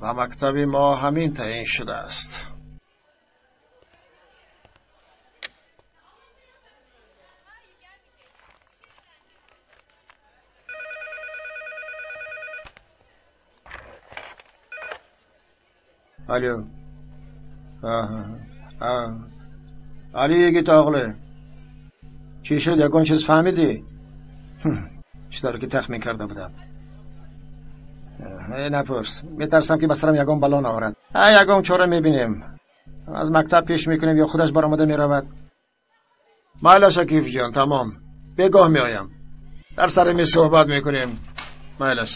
Ба мактаби мо ҳамин таъин шудааст. Алло. Али йигит оғлӣ. Чӣ шуд, ягон чиз фаҳмидӣ? Чӣ тавре ки тахмин карда будам. Напурс, метарсам ки ба сарам ягон бало наорад. Ягон чора мебинем. Аз мактаб пеш мекунем ё худаш баромада меравад. Майлаш, Акиф ҷон, тамом. Бегоҳ меоям. Дар сари миз суҳбат мекунем. Майлаш.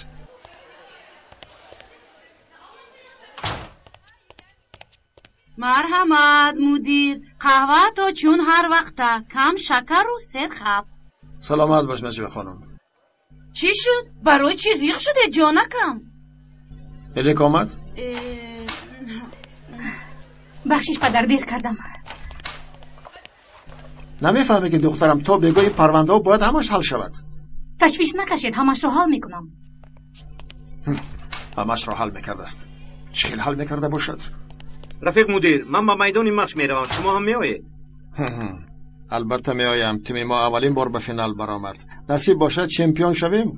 Марҳамат, мудир, қаҳвато чун ҳар вақта, кам шакару серхаб. Саломат бош, Наҷиба хонум. Чӣ шуд? Барои чӣ зиқ шуде, ҷонакам? Элек омад? Бахшиш, падар, дер кардам. Намефаҳмӣ, ки духтарам, то бегоҳи парвандаҳо бояд ҳамаш ҳал шавад. Ташвиш накашед, ҳамашро ҳал мекунам. Ҳамашро ҳал мекардааст. Чӣ хел ҳал мекарда бошад? Рафиқ мудир, ман ба майдони машқ меравам, шумо ҳам меоед? Албатта меоям. Тими мо аввалин бор ба финал баромад. Насиб бошад, чемпион шавем,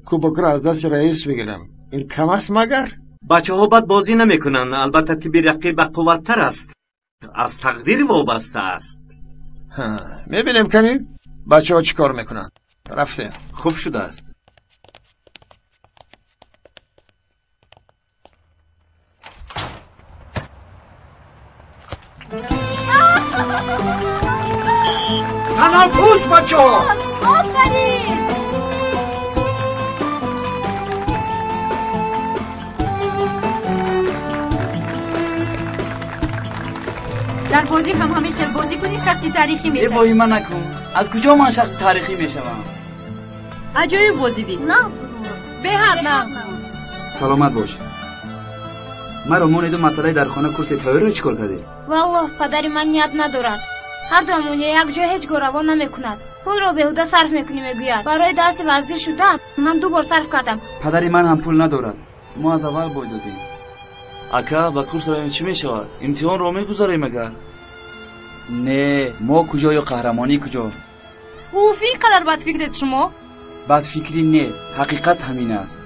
кубокро аз дасти раис бигирам. Ин кам аст магар? Бачаҳо бад бозӣ намекунанд. Албатта, тими рақиб бақувваттар аст, аз тақдир вобаста аст. Мебинем, кани бачаҳо чӣ кор мекунанд. Рафтем. Хуб шудааст. Танаффус, бачаҳо! Офарин! Дар бозӣ ҳам ҳамин хел бозӣ кунӣ, шахси таърихӣ мешавӣ. Воҳима накун, аз куҷо ман шахси таърихӣ мешавам? Аҷоиб бозидӣ. Нағз буд, Мурод. Беҳад нағз. Саломат бош. Маро монеду, масъалаи дар хона курси тайёриро чӣ кор кардед? Валлоҳ, падари ман ният надорад. Ҳар дуамон як ҷо ҳеҷ гоҳ равон намекунад. Пулро беҳуда сарф мекунӣ, мегӯяд. Барои дарси варзиш шуда ман ду бор сарф кардам. Падари ман ҳам пул надорад, мо аз аввал бой додем. Ака, ба курс равем, чӣ мешавад? Имтиҳонро мегузарем агар? Не, мо куҷою қаҳрамонӣ куҷо? Уф, ин қадар бадфикред шумо? Бадфикрӣ не, ҳақиқат ҳамин аст.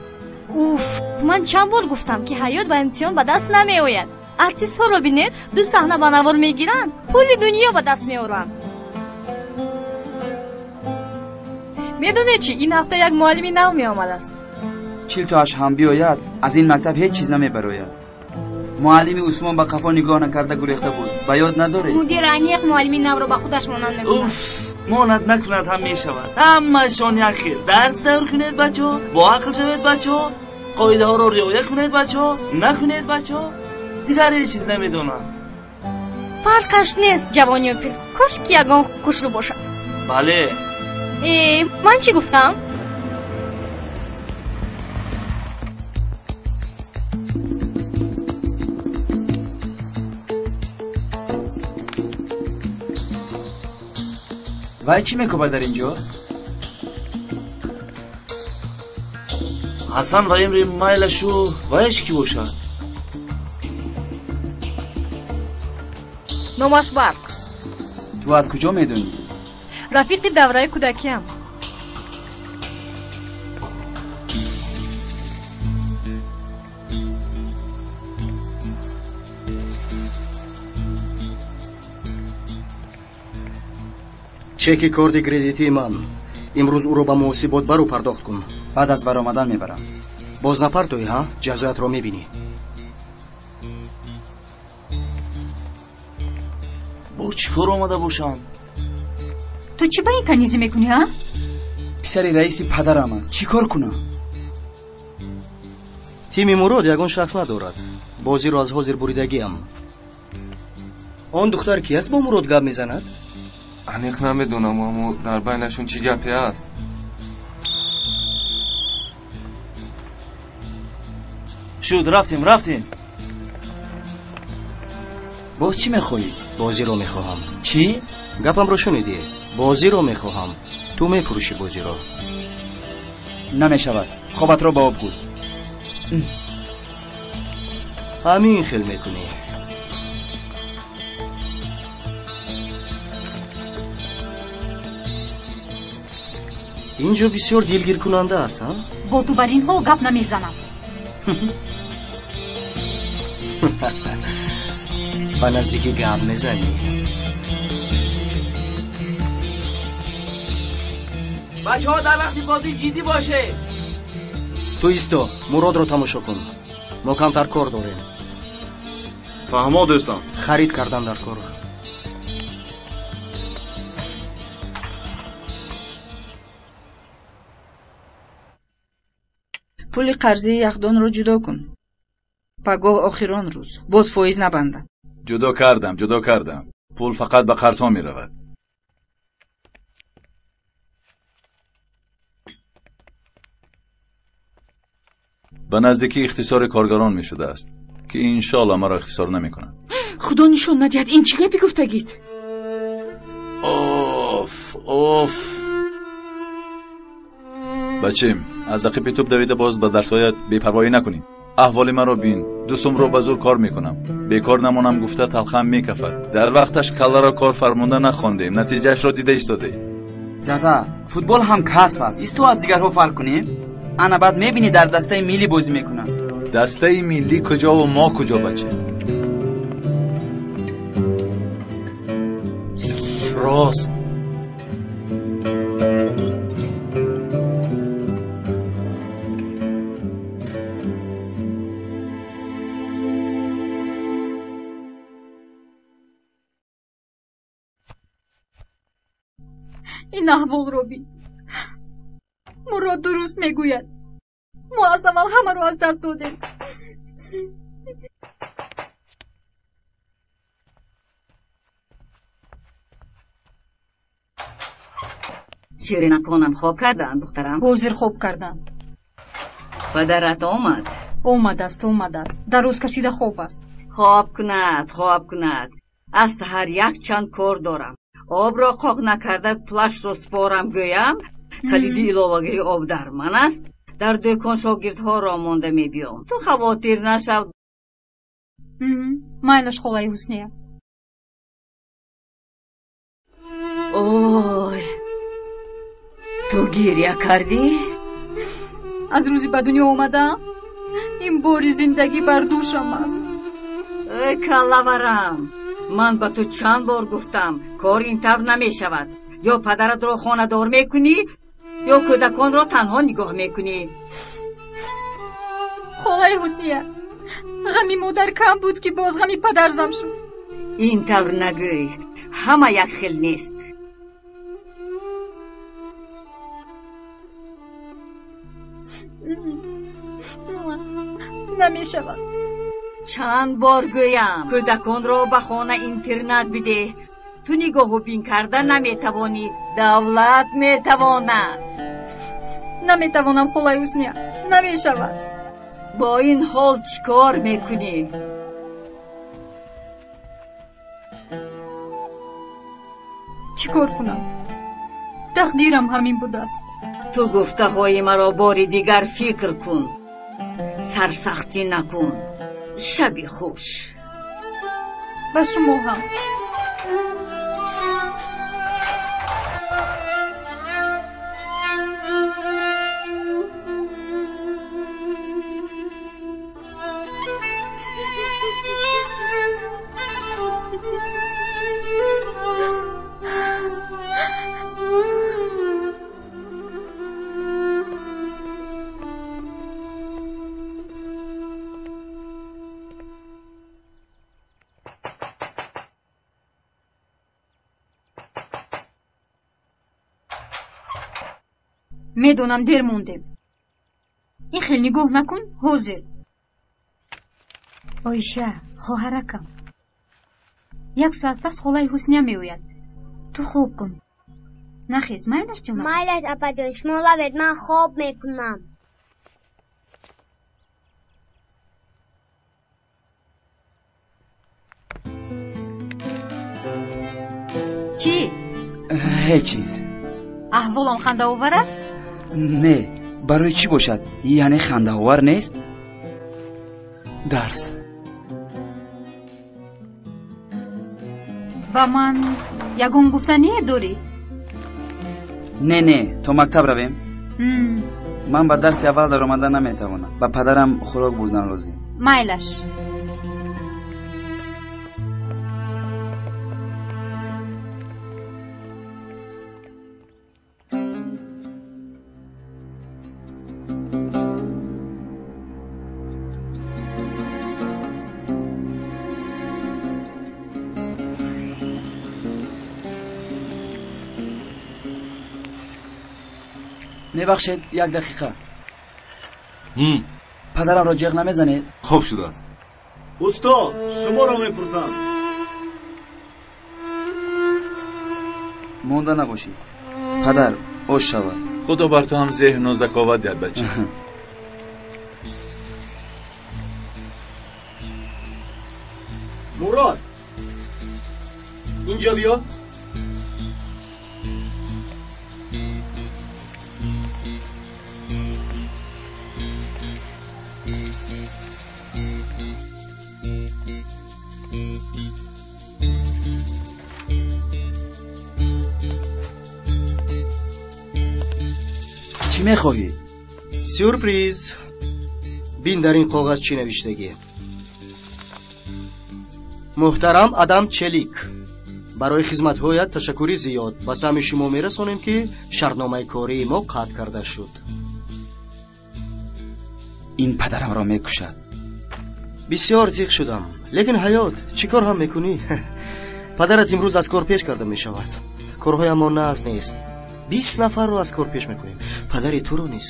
Уф, ман чанд бор гуфтам, ки ҳаёт ба имтиҳон ба даст намеояд. Артистҳоро бинед, ду саҳна ба навор мегиранд, пули дунё ба даст меоранд. Медонед чӣ, ин ҳафта як муаллими нав меомадааст. 40 тоаш ҳам биёяд, аз ин мактаб ҳеҷ чиз намебарояд. Муаллими Усмон ба қафо нигоҳ накарда гурехта буд, ба ёд надоред? Мудир аниқ муаллими навро ба худаш монанд мекунад. Уф, монанд накунад ҳам мешавад. Ҳамашон як хел. Дарс тайёр кунед, бачаҳо, бо ақл шавед, бачаҳо, қоидаҳоро риоя кунед, бачаҳо, накунед, бачаҳо. Дигар ҳеҷ чиз намедонам. Фарқаш нест, ҷавон ё пир, кошки ягон хушрӯ бошад. Бале. Э, ман чӣ гуфтам? Вай чӣ мекобад дар ин ҷо? Ҳасан ва Имри майлашу ваяш кӣ бошад? Номаш Барқ. Ту аз куҷо медонӣ? Рафиқи давраи кӯдакиам. Чеки корти кредитии ман. Имрӯз ӯро ба муҳосибот бару пардохт кун. Баъд аз баромадан мебарам. Боз напартоӣ, ҳа, ҷазоятро мебинӣ. Боз чӣ кор омада бошанд? Ту чӣ ба ин канизӣ мекунӣ, ҳа? Писари раиси падарам аст, чӣ кор кунам? Тими Мурод ягон шахс надорад. Бозиро аз ҳозир буридагиам. Он духтар ки аст, бо Мурод гап мезанад? Аниқ намедонам, аммо дар байнашон чӣ гапе аст. Шуд, рафтем, рафтем. Боз чӣ мехоҳӣ? Бозиро мехоҳам. Чӣ? Гапамро шунидӣ? Бозиро мехоҳам. Ту мефурӯшӣ бозиро. Намешавад, хобатро ба об гӯй. Ҳамин хел мекунӣ. Инҷо бисёр дилгиркунанда аст, а? Бо ту бар ин ҳол гап намезанам. Ба наздикӣ гап мезанӣ. Бачаҳо дар вақти бозӣ ҷиддӣ бошед. Ту исто, Муродро тамошо кун. Мо камтар кор дорем. Фаҳмо, дӯстон. Харид кардан дар кор. Пули қарзии яхдонро ҷудо кун. Пагоҳ охирон рӯз. Боз фоиз набандам. Ҷудо кардам, ҷудо кардам. Пул фақат ба қарзҳо меравад. Ба наздикӣ ихтисори коргарон мешудааст, ки иншоалло маро ихтисор намекунанд. Худо нишон надиҳад, ин чӣ гапи гуфтагид? Оф, оф. Бачем, аз ақиби тӯб давида боз ба дарсҳоят бепарвоӣ накунӣ. Аҳволи маро бин, ду сумро ба зур кор мекунам. Бекор намонам гуфта талхам мекафад. Дар вақташ калларо кор фармонда нахондем, натиҷаашро дида истодаем. Дада, футбол ҳам касб аст. Исто аз дигарҳо фарқ кунем. Ана баъд мебинӣ дар дастаи миллӣ бозӣ мекунам. Дастаи миллӣ куҷову мо куҷо, баче? Рост. Ин аҳволро бин. Мурод дуруст мегӯяд. Мо аз аввал ҳамаро аз даст додем. Ширинаконам хоб карданд, духтарам? Ҳозир хоб карданд. Падарат омад? Омадааст, омадааст. Дароз кашида хоб аст. Хоб кунад, хоб кунад. Аз саҳар якчанд кор дорам. Обро қоқ накарда пулашро спорам гӯям. Калиди иловагии об дар ман аст. Дар дӯкон шогирдҳоро монда мебиём. Ту хавотир нашав. Майлаш, холаи Ҳусния. Ой, ту гиря кардӣ? Аз рӯзи ба дунё омадаам ин бори зиндагӣ бар дӯшам аст. Эй каллаварам, ман ба ту чанд бор гуфтам, кор ин тавр намешавад. Ё падаратро хонадор мекунӣ, ё кӯдаконро танҳо нигоҳ мекунӣ. Холаи Ҳусния, ғами модар кам буд, ки боз ғами падар зам шуд. Ин тавр нагӯй, ҳама як хел нест. Намешавад. Чанд бор гӯям, кӯдаконро ба хона интернат бидеҳ. Ту нигоҳу бин карда наметавонӣ, давлат метавонад. Наметавонам, холаи Ҳусния, намешавад. Бо ин ҳол чӣ кор мекунӣ? Чӣ кор кунам? Тақдирам ҳамин будааст. Ту гуфтаҳои маро бори дигар фикр кун. Сарсахтӣ накун. Шаби хуш. Ба шумо ҳам. Медонам дер мондем. Ин хел нигоҳ накун, ҳозир. Оиша, хоҳаракам, як соат пас холаи Ҳусния меояд. Ту хоб кун. Нахез, майлаш ҷонам? Майлаш, апаҷон, шумо лавед, ман хоб мекунам. Чӣ? Ҳеҷ чиз. Аҳволам хандаовар аст? Не, барои чӣ бошад? Яъне хандаовар нест? Дарс. Ба ман ягон гуфтание дорӣ? Не, не, то мактаб равем. Ман ба дарси аввал даромада наметавонам. Ба падарам хӯрок бурдан лозим. Майлаш. Мебахшед, як дақиқа. Падарамро ҷеғ намезанед? Хоб шудааст. Устод, шуморо мепурсам. Монда набошед. Падар, ош шавад. Худо бар ту ҳам зеҳну заковат диҳад, бача. Мурод, инҷо биё. Чӣ мехоҳӣ? Сюрприз. Бин дар ин коғаз чӣ навиштагӣ. Муҳтарам Адам Челик, барои хизматҳоят ташаккури зиёд. Ба самъи шумо мерасонем, ки шартномаи кории мо қатъ карда шуд. Ин падарамро мекушад. Бисёр зиқ шудам, лекин ҳаёт, чӣ кор ҳам мекунӣ? Падарат имрӯз аз кор пеш карда мешавад. Корҳоямон нағз нест. 20 нафарро аз кор пеш мекунем. Падари туро низ.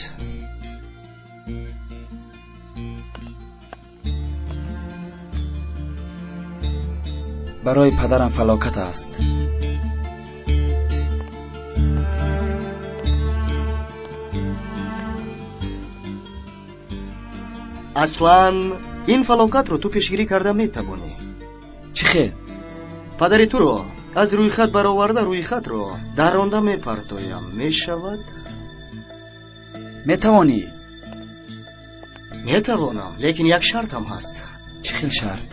Барои падарам фалокат аст. Аслан ин фалокатро ту пешгирӣ карда метавонӣ. Чӣ хел? Падари туро аз рӯйхат бароварда, рӯйхатро даронда мепартоям. Мешавад? Метавонӣ? Метавонам, лекин як шартам ҳаст. Чӣ хел шарт?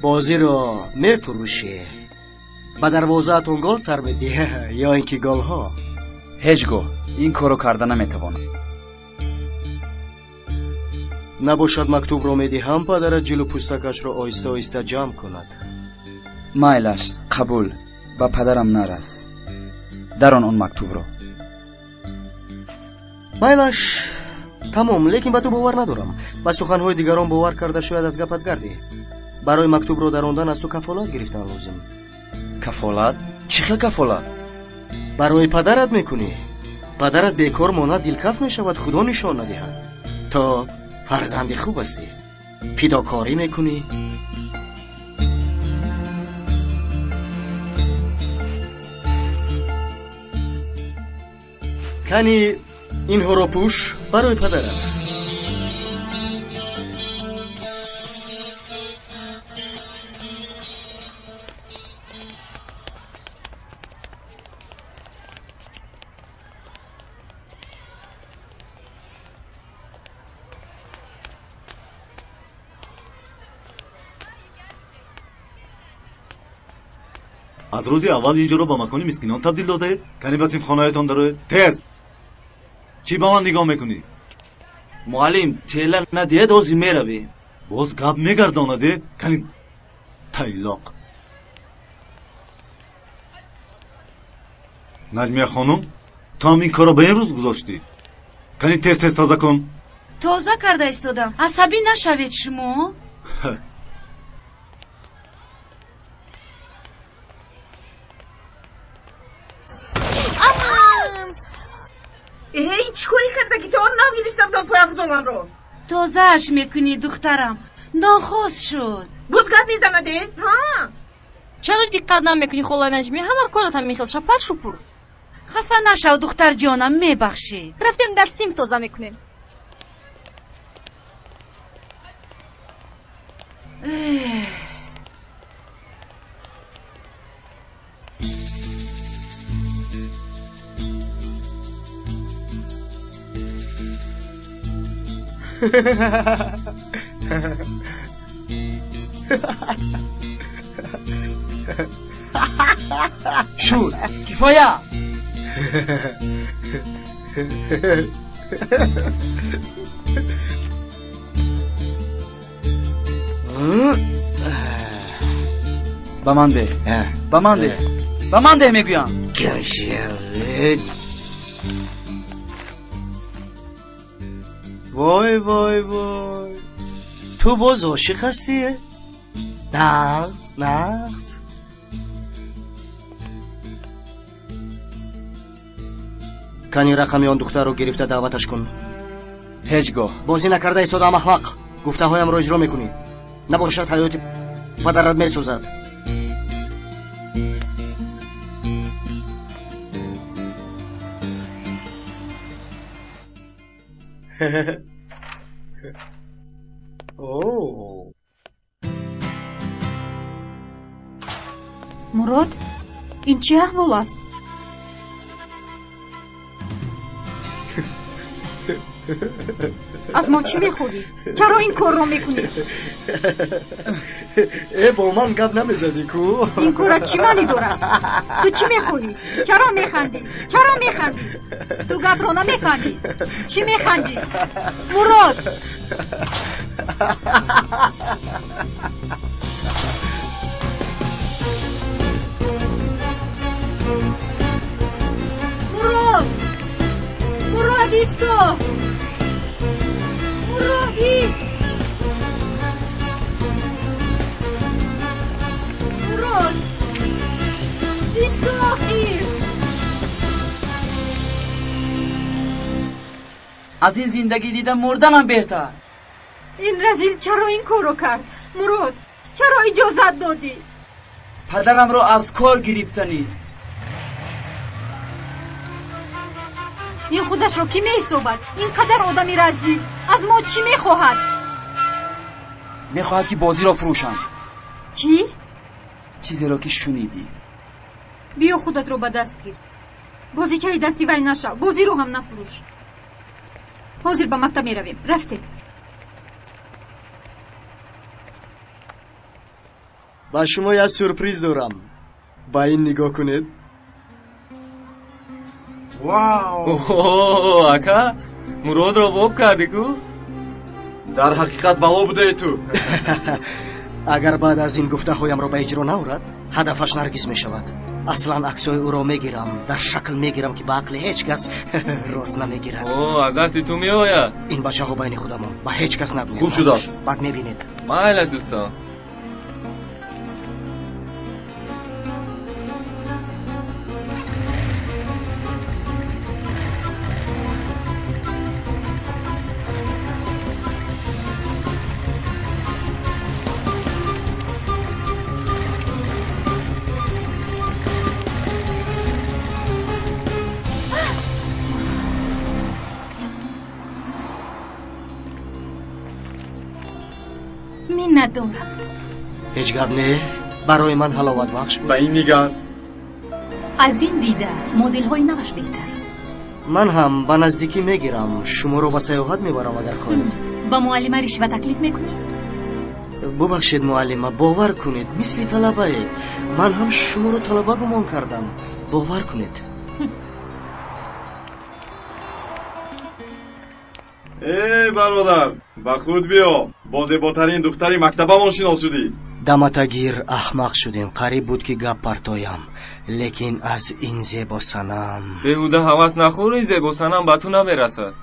Бозиро мефурӯшӣ, ба дарвозаатон гол сар медиҳӣ ё ин ки голҳо? Ҳеҷ гоҳ ин корро карда наметавонам. Набошад, мактубро медиҳам, падарат ҷилу пӯстакашро оҳиста оҳиста ҷамъ кунад. Майлаш, қабул. Ба падарам нарас. Дарон он мактубро. Майлаш, тамом, лекин ба ту бовар надорам. Ба суханҳои дигарон бовар карда шояд аз гапат гардӣ. Барои мактубро дарондан аз ту кафолат гирифтан лозим. Кафолат? Чӣ хел кафолат? Барои падарат мекунӣ. Падарат бекор монад, дилкаф мешавад, худо нишон надиҳад. То фарзанди хуб ҳастӣ, фидокорӣ мекунӣ. Кани инҳоро пӯш барои падарат. Аз рӯзи аввал инҷоро ба макони мискинон табдил додаед? Кани ба синфхонаятон дароед? Тез! Чӣ ба ман нигоҳ мекунӣ? Муаллим, тела надиҳед, ҳозир меравем. Боз гап мегардонаде? Кани тайлоқ. Наҷмия хонум, ту ҳам ин корро ба ин рӯз гузоштӣ? Кани тез тез тоза кун. Тоза карда истодам. Асабӣ нашавед шумо. Ин чӣ корӣ кардаги? То он нав гирифта будам пойафзоламро. Тозааш мекунӣ, духтарам. Нохост шуд. Буз гап мезанаде? Ҳа? Чаро диққат намекунӣ, хола Наҷмия? Ҳама корат ҳамин хел шапар шупур. Хафа нашав, духтарҷонам, мебахшӣ. Рафтем дар синф тоза мекунем. Шуд, кифоя. Ба ман деҳ, ба ман деҳ, ба ман деҳ мегӯям. Вой, вой, вой, ту боз ошиқ ҳастӣ? Нағз, нағз. Кани рақами он духтарро гирифта даъваташ кун. Ҳеҷ гоҳ. Бозӣ накарда истодаам, аҳмақ. Гуфтаҳоямро иҷро мекунӣ. Набошад, ҳаёти падарат месӯзад. Мурод, ин чӣ аҳвол аст? Аз мо чӣ мехоҳӣ? Чаро ин корро мекунӣ? Э, бо ман гап намезадӣ ку? Ин корат чӣ маънӣ дорад? Ту чӣ мехоҳӣ? Чаро механдӣ? Чаро механдӣ? Ту гапро намефаҳмӣ? Чӣ механдӣ? Мурод! Мурод! Мурод, исто! Мурод, ист! Мурод! Исто, охир! Аз ин зиндагӣ дида мурданам беҳтар. Ин разил чаро ин корро кард? Мурод, чаро иҷозат додӣ? Падарамро аз кор гирифтанист. Ин худашро кӣ меҳисобад? Ин қадар одами разил аз мо чӣ мехоҳад? Мехоҳад, ки бозиро фурӯшам. Чӣ? Чизеро ки шунидӣ. Биё, худатро ба даст гир. Бозичаи дасти вай нашав, бозиро ҳам нафурӯш. Ҳозир ба мактаб меравем. Рафтем. Ба шумо як сюрприз дорам. Ба ин нигоҳ кунед. Вау! Ака, Муродро боб кардӣ ку? Дар ҳақиқат бало будаи ту. Агар баъд аз ин гуфтаҳоямро ба иҷро наорад, ҳадафаш Наргиз мешавад. Аслан аксҳои ӯро мегирам, дар шакл мегирам, ки ба ақли ҳеҷ кас рост намегирад. О, аз дасти ту меояд. Ин бачаҳо байни худамон, ба ҳеҷ кас нагӯед. Хуб шудааст. Баъд мебинед. Майлаш, дӯстон. Миннатдорам. Ҳеҷ гап не, барои ман ҳаловатбахш буд. Ба ин нигар. Аз ин дида моделҳои наваш беҳтар. Ман ҳам ба наздикӣ мегирам, шуморо ба сайёҳат мебарам, агар хоҳед. Ба муаллима ришва таклиф мекунӣ? Бубахшед, муаллима, бовар кунед, мисли талабаед. Ман ҳам шуморо талаба гумон кардам. Бовар кунед. Эй, бародар, ба худ биё. Бо зеботарин духтари мактабамон шинос шудӣ. Даматагир, аҳмақ шудем. Қариб буд, ки гап партоям, лекин аз ин зебосанам. Беҳуда ҳавас нахӯр, ин зебосанам ба ту намерасад.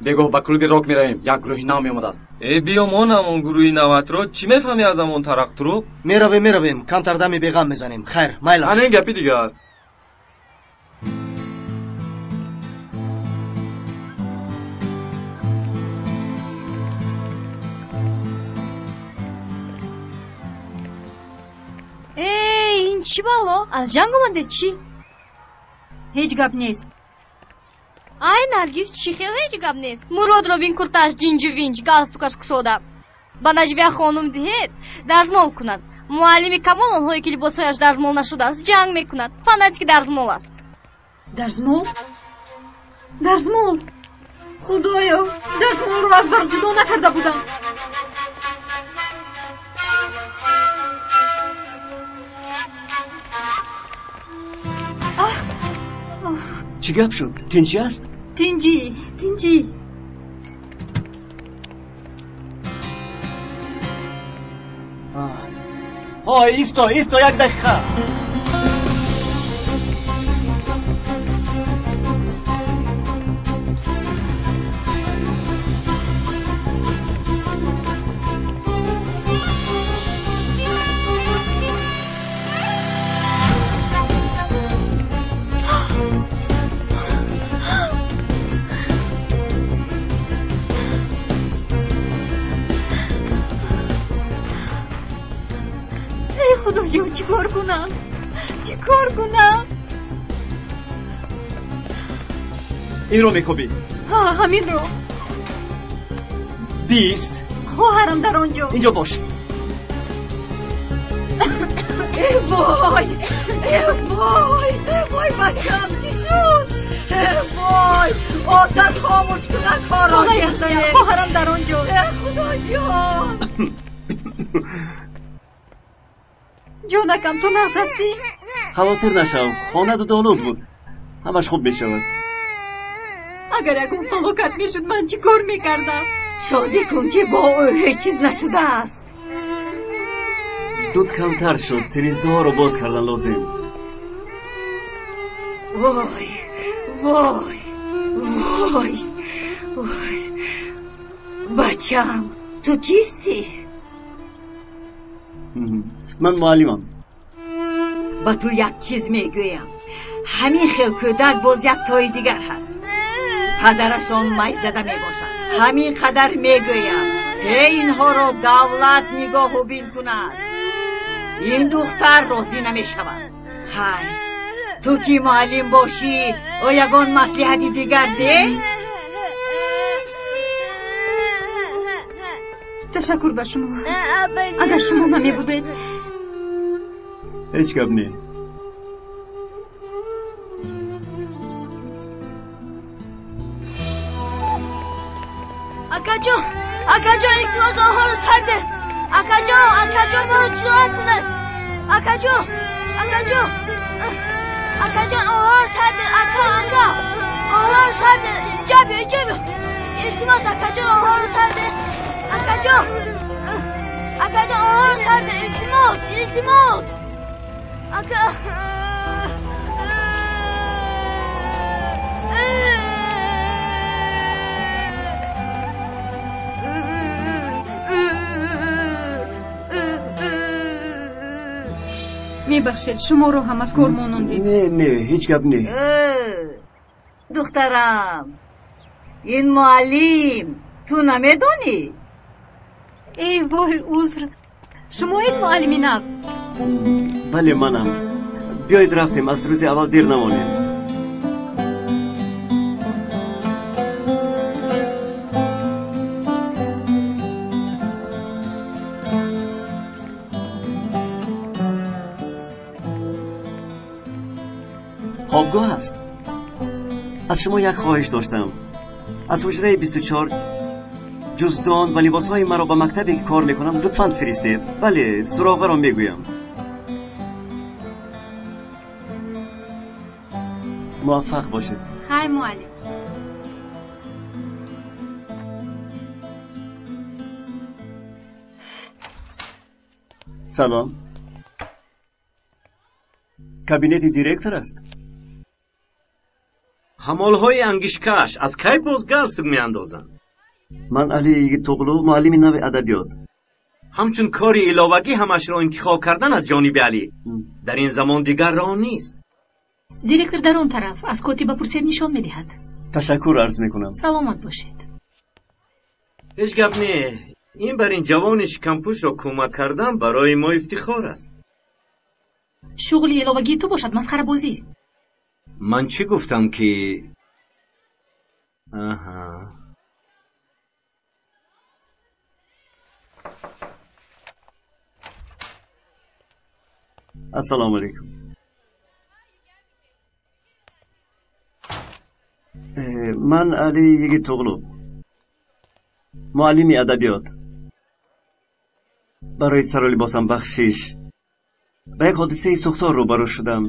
Бегоҳ ба клуби рок меравем, як гурӯҳи нав меомадааст. Э, биё монам он гурӯҳи наватро. Чӣ мефаҳмӣ аз амон тарақтуруқ? Меравем, меравем, камтар дами беғам мезанем. Хайр, майлаш. Ана ин гапи дигар. Эй, ин чӣ бало? Аз ҷанг омаде чӣ? Ҳеҷ гап нест. Ай, Наргиз, чӣ хел ҳеҷ гап нест? Муродро бин, куртааш ҷинҷу винҷ, галстукаш кушода. Ба Наҷбия хонум диҳед, дарзмол кунад. Муаллими Камол онҳое ки либосҳояш дарзмол нашудааст, ҷанг мекунад. Фанатики дарзмол аст. Дарзмол? Дарзмол? Худоё, дарзмолро аз бар ҷудо накарда будам. Чӣ гап шуд? Тинҷӣ аст? Тинҷӣ, тинҷӣ. Ҳой, исто, исто, як дақиқа. Худоҷон, чӣ кор кунам? Чӣ кор кунам? Инро мекобӣ? Ҳа, ҳаминро. 20. Хоҳарам дар он ҷо. Инҷо бош. Э вой! Э вой! Вой, бачам, чӣ шуд? Э вой! Оташ хомӯш кунад корро. Хоҳарам дар он ҷо. Э Худоҷон! Ҷонакам, ту нағз ҳастӣ? Хавотир нашав, хона дудолуд буд, ҳамаш хуб мешавад. Агар ягон фалокат мешуд, ман чӣ кор мекардам? Шодӣ кун, ки бо ӯ ҳеҷ чиз нашудааст. Дуд камтар шуд, тирезаҳоро боз кардан лозим. Вой, вой, вой, вой, бачам, ту кистӣ? Ман муаллимам. Ба ту як чиз мегӯям. Ҳамин хел кӯдак боз як тои дигар ҳаст. Падарашон майзада мебошад. Ҳамин қадар мегӯям, те инҳоро давлат нигоҳу бин кунад. Ин духтар розӣ намешавад. Хайр, ту ки муаллим бошӣ, ё ягон маслиҳати дигар деҳ? Ташаккур ба шумо. Агар шумо намебудед. Ҳеҷ гап не. Акаҷон, акаҷон, илтимос, онҳоро сар деҳ. Акаҷон, акаҷон, маро ҷудо кунед. Акаҷон, акаҷон, акаҷон, онҳоро сар деҳ. Ака, ака, онҳоро сар деҳ. Инҷо биё, инҷо биё. Илтимос, акаҷон, онҳоро сар деҳ. Акаҷон, акаҷон, онҳоро сар деҳ. Илтимос, илтимос. Ака. Мебахшед, шуморо ҳам аз кор монондем. Не, не, ҳеҷ гап не. Духтарам, ин муаллим, ту намедонӣ? Эй вой, узр. Шумоед муаллими нав? Бале, манам. Биёед рафтем, аз рӯзи аввал дер намонем. Хобгоҳ аст. Аз шумо як хоҳиш доштам. Аз ҳуҷраи 24 ҷуздон ва либосҳои маро ба мактабе ки кор мекунам лутфан фиристед. Бале, суроғаро мегӯям. Муваффақ бошед. Хайр, муаллим. Салом. Кабинети директор аст? Ҳамолҳои ангишкаш аз кай боз галстук меандозанд? Ман Али Йигитоғлу, муаллими нави адабиёт. Ҳамчун кори иловагӣ ҳамашро интихоб кардан аз ҷониби Алӣ дар ин замон дигар роҳ нест. Директор дар он тараф аз котиба пурсед нишон медиҳад. Ташаккур арз мекунам. Саломат бошед. Ҳеҷ гап не. Ин бар ин ҷавони шикампӯшро кӯмак кардан барои мо ифтихор аст. Шуғли иловагии ту бошад масхарабозӣ. Ман чӣ гуфтам ки аҳа. Ассалому алайкум. Ман Али Йигитоғлу, муаллими адабиёт. Барои сару либосам бахшиш. Ба як ҳодисаи сӯхтор рӯбарӯ шудам.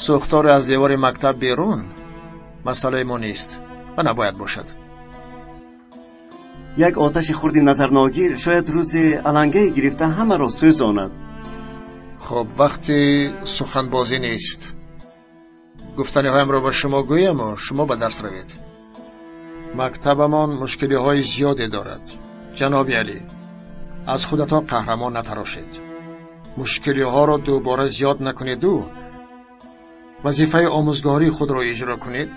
Сӯхтори аз девори мактаб берун масъалаи мо нест ва набояд бошад. Як оташи хурди назарногир шояд рӯзе алангае гирифта ҳамаро сӯзонад. Хуб, вақти суханбозӣ нест. Гуфтаниҳоямро ба шумо гӯяму шумо ба дарс равед. Мактабамон мушкилиҳои зиёде дорад. Ҷаноби Алӣ, аз худатон қаҳрамон натарошед. Мушкилиҳоро дубора зиёд накунеду вазифаи омӯзгории худро иҷро кунед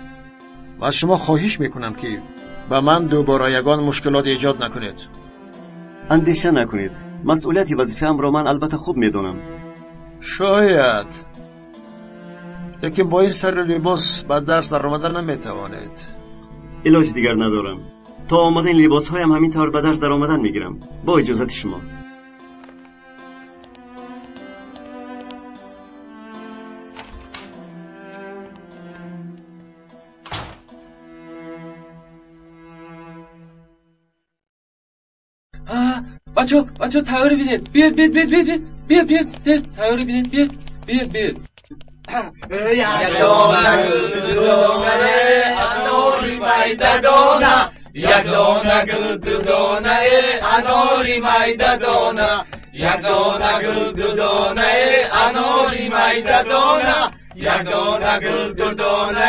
ва аз шумо хоҳиш мекунам, ки ба ман дубора ягон мушкилот эҷод накунед. Андеша накунед. Масъулияти вазифаамро ман албатта хуб медонам. Шояд. Лекин бо ин сари либос ба дарс даромада наметавонед. Илоҷи дигар надорам. То омадани либосҳоям ҳамин тавр ба дарс даромадан мегирам. Бо иҷозати шумо. Бачо, бачо, тайёрӣ бинед. Биёед, биёед, биёед, биёед, биёед, биёед, тез тайёрӣ бинед, биёед, биёед, биёед. Як дона гул, ду дона, анори майда дона. Як дона гул, ду дона, анори майда дона. Як дона гул, ду дона, анори майда дона. Як дона гул, ду дона,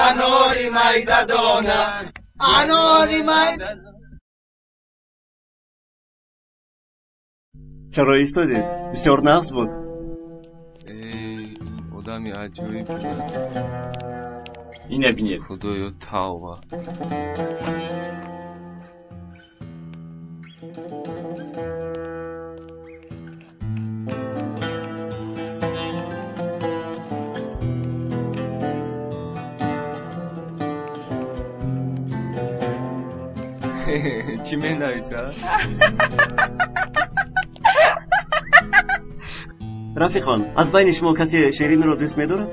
анори майда дона. Анори майда. Чаро истодед? Бисёр нағз буд. Одами аҷоиб буд. Ина бинед. Худоё, тавба. Чӣ менависад? Рафиқон, аз байни шумо касе Ширинро дӯст медорад?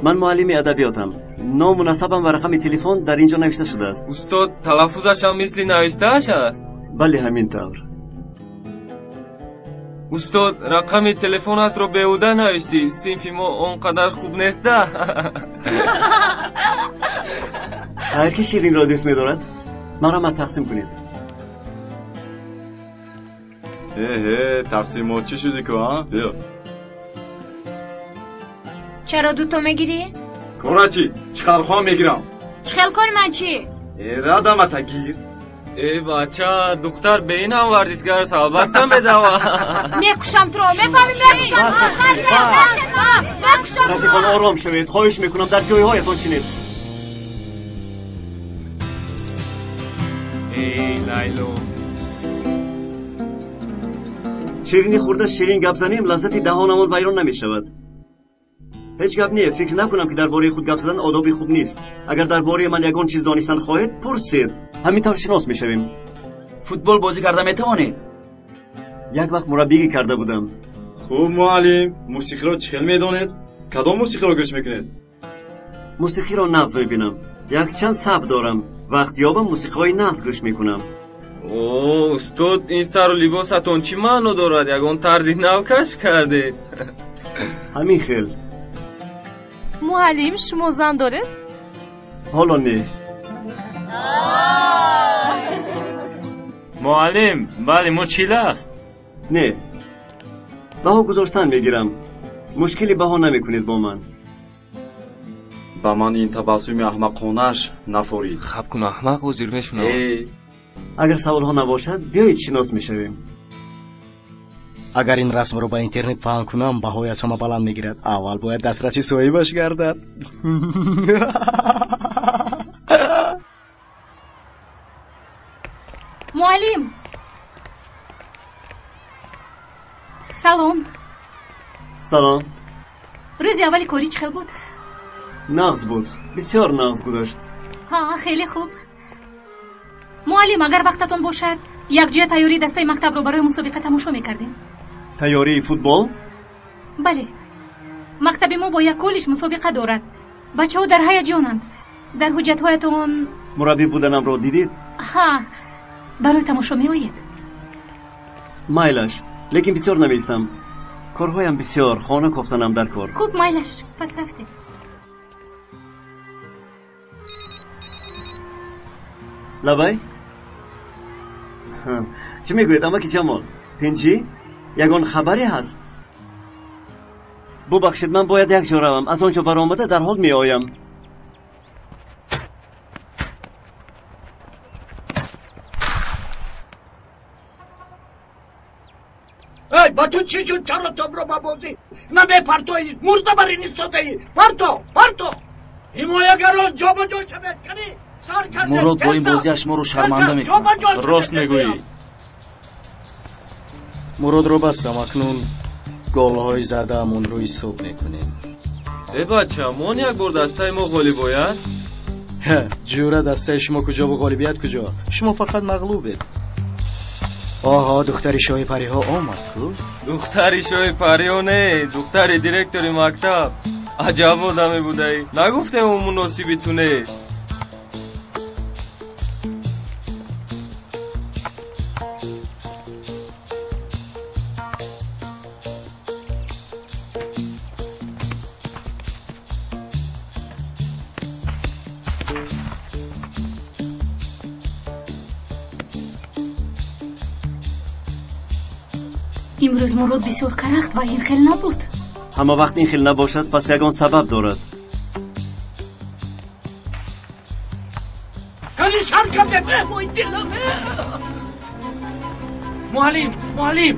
Ман муаллими адабиётам. Ному насабам ва рақами телефон дар ин ҷо навишта шудааст. Устод, талаффузашам мисли навиштааш аст? Бале, ҳамин тавр. Устод, рақами телефонатро беҳуда навиштӣ. Синфи мо он қадар хуб неста. Ҳар ки Ширинро дӯст медорад, маро тақсим кунед. Эҳе, тақсимот чӣ шуди ку, а? Биё. Чаро дуто мегирӣ? Кора чӣ? Чӣ қадар хоҳам мегирам. Чӣ хел кори ман чӣ? Э, радамата гир. Э, бача, духтар бе ин ҳам варзишгар аст, албатта медава. Мекушам туро, мефаҳмӣ, мекушам туро. Мекушам туро. Рафиқон, ором шавед, хоҳиш мекунам, дар ҷойҳоятон шинед. Эй, Лайло. Ширинӣ хӯрда ширин гап занем, лаззати даҳонамон вайрон намешавад. Ҳеҷ гап не, фикр накунам, ки дар бораи худ гап задан одоби хуб нест. Агар дар бораи ман ягон чиз донистан хоҳед, пурсед. Ҳамин тавр шинос мешавем. Футбол бозӣ карда метавонед? Як вақт мураббигӣ карда будам. Хуб, муаллим, мусиқиро чӣ хел медонед? Кадом мусиқиро гӯш мекунед? Мусиқиро нағз мебинам. Якчанд саб дорам. Вақт ёбам мусиқиҳои нағз гӯш мекунам. О, устод, ин сару либосатон чӣ маъно дорад? Ягон тарзи нав кашф кардед? Ҳамин хел. Муаллим, шумо зан доред? Ҳоло не. Муаллим, бале, мо чила аст? Не. Баҳо гузоштан мегирам. Мушкили баҳо намекунед бо ман. Ба ман ин табассуми аҳмақонааш нафорид. Хаб кун, аҳмақ, ҳозир мешунавам. Агар саволҳо набошад, биёед шинос мешавем. Агар ин расмро ба интернет паҳн кунам, баҳои аз ҳама баланд мегирад. Аввал бояд дастраси соҳибаш гардад. Муаллим, салом. Салом. Рӯзи аввали корӣ чӣ хел буд? Нағз буд, бисёр нағз гузашт. Ҳа, хеле хуб. Муаллим, агар вақтатон бошад, якҷоя тайёрии дастаи мактабро барои мусобиқа тамошо мекардем. Тайёрии футбол? Бале. Мактаби мо бо як коллеҷ мусобиқа дорад. Бачаҳо дар ҳаяҷонанд. Дар ҳуҷҷатҳоятон мураббӣ буданамро дидед? Ҳа, барои тамошо меоед? Майлаш, лекин бисёр намеистам. Корҳоям бисёр, хона кофтанам дар кор. Хуб, майлаш, пас рафтем. Лабай? Чӣ мегӯед, амаки Ҷамол? Тинҷӣ? Ягон хабаре ҳаст? Бубахшед, ман бояд як ҷо равам. Аз он ҷо баромада дарҳол меоям. Эй, ба ту чӣ шуд? Чаро тобро ба бозӣ намепартоӣ? Мурда бар ин истодаӣ. Парто, парто! Ҳимоягарон ҷобаҷо шавед, кани сар кардед. Мурод бо ин бозиаш моро шарманда мекунад. Рост мегӯӣ. Муродро бастам, акнун голҳои задаамонро ҳисоб мекунем. Э бача, мон як бор дастаи мо ғолиб ояд? Ҷура, дастаи шумо куҷову ғолибият куҷо? Шумо фақат мағлубед. Оҳо, духтари шоҳи париҳо омад ку? Духтари шоҳи париҳо не, духтари директори мактаб. Аҷаб одаме будаӣ. Нагуфтем ӯ муносиби ту нест. Имрӯз Мурод бисёр карахт ва ин хел набуд. Ҳама вақт ин хел набошад, пас ягон сабаб дорад. Кани сар кардем, вой дилам. Муаллим, муаллим!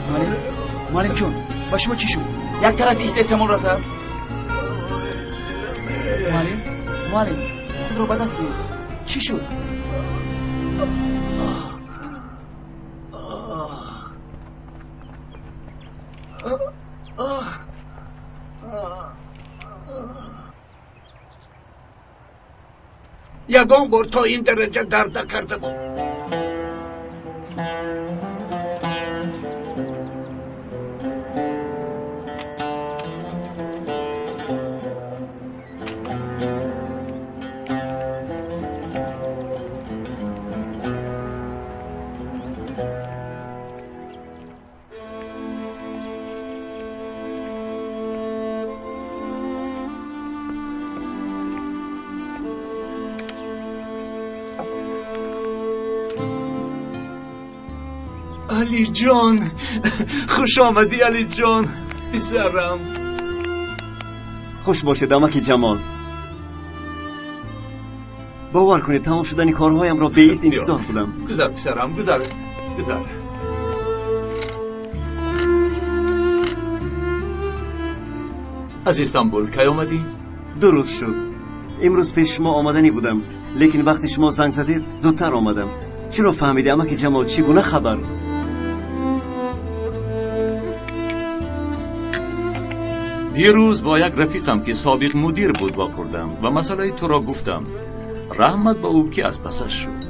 Муаллим, муаллим ҷон, ба шумо чӣ шуд? Як тарафи истед шамол расад. Муаллим, муаллим, худро ба даст биёр. Чӣ шуд? Ягон бор то ин дараҷа дард накарда буд. Алиҷон, хуш омадӣ, Алиҷон, писарам. Хуш бошед, амаки Ҷамол. Бовар кунед, тамом шудани корҳоямро беист интизор будам. Гузар, писарам, гузар, гузар. Аз Истанбул кай омадӣ? 2 рӯз шуд. Имрӯз пеши шумо омаданӣ будам, лекин вақте шумо занг задед, зудтар омадам. Чиро фаҳмидӣ, амаки Ҷамол, чӣ гуна хабар? Дирӯз бо як рафиқам, ки собиқ мудир буд, вохӯрдам ва масъалаи туро гуфтам. Раҳмат ба ӯ, ки аз пасаш шуд.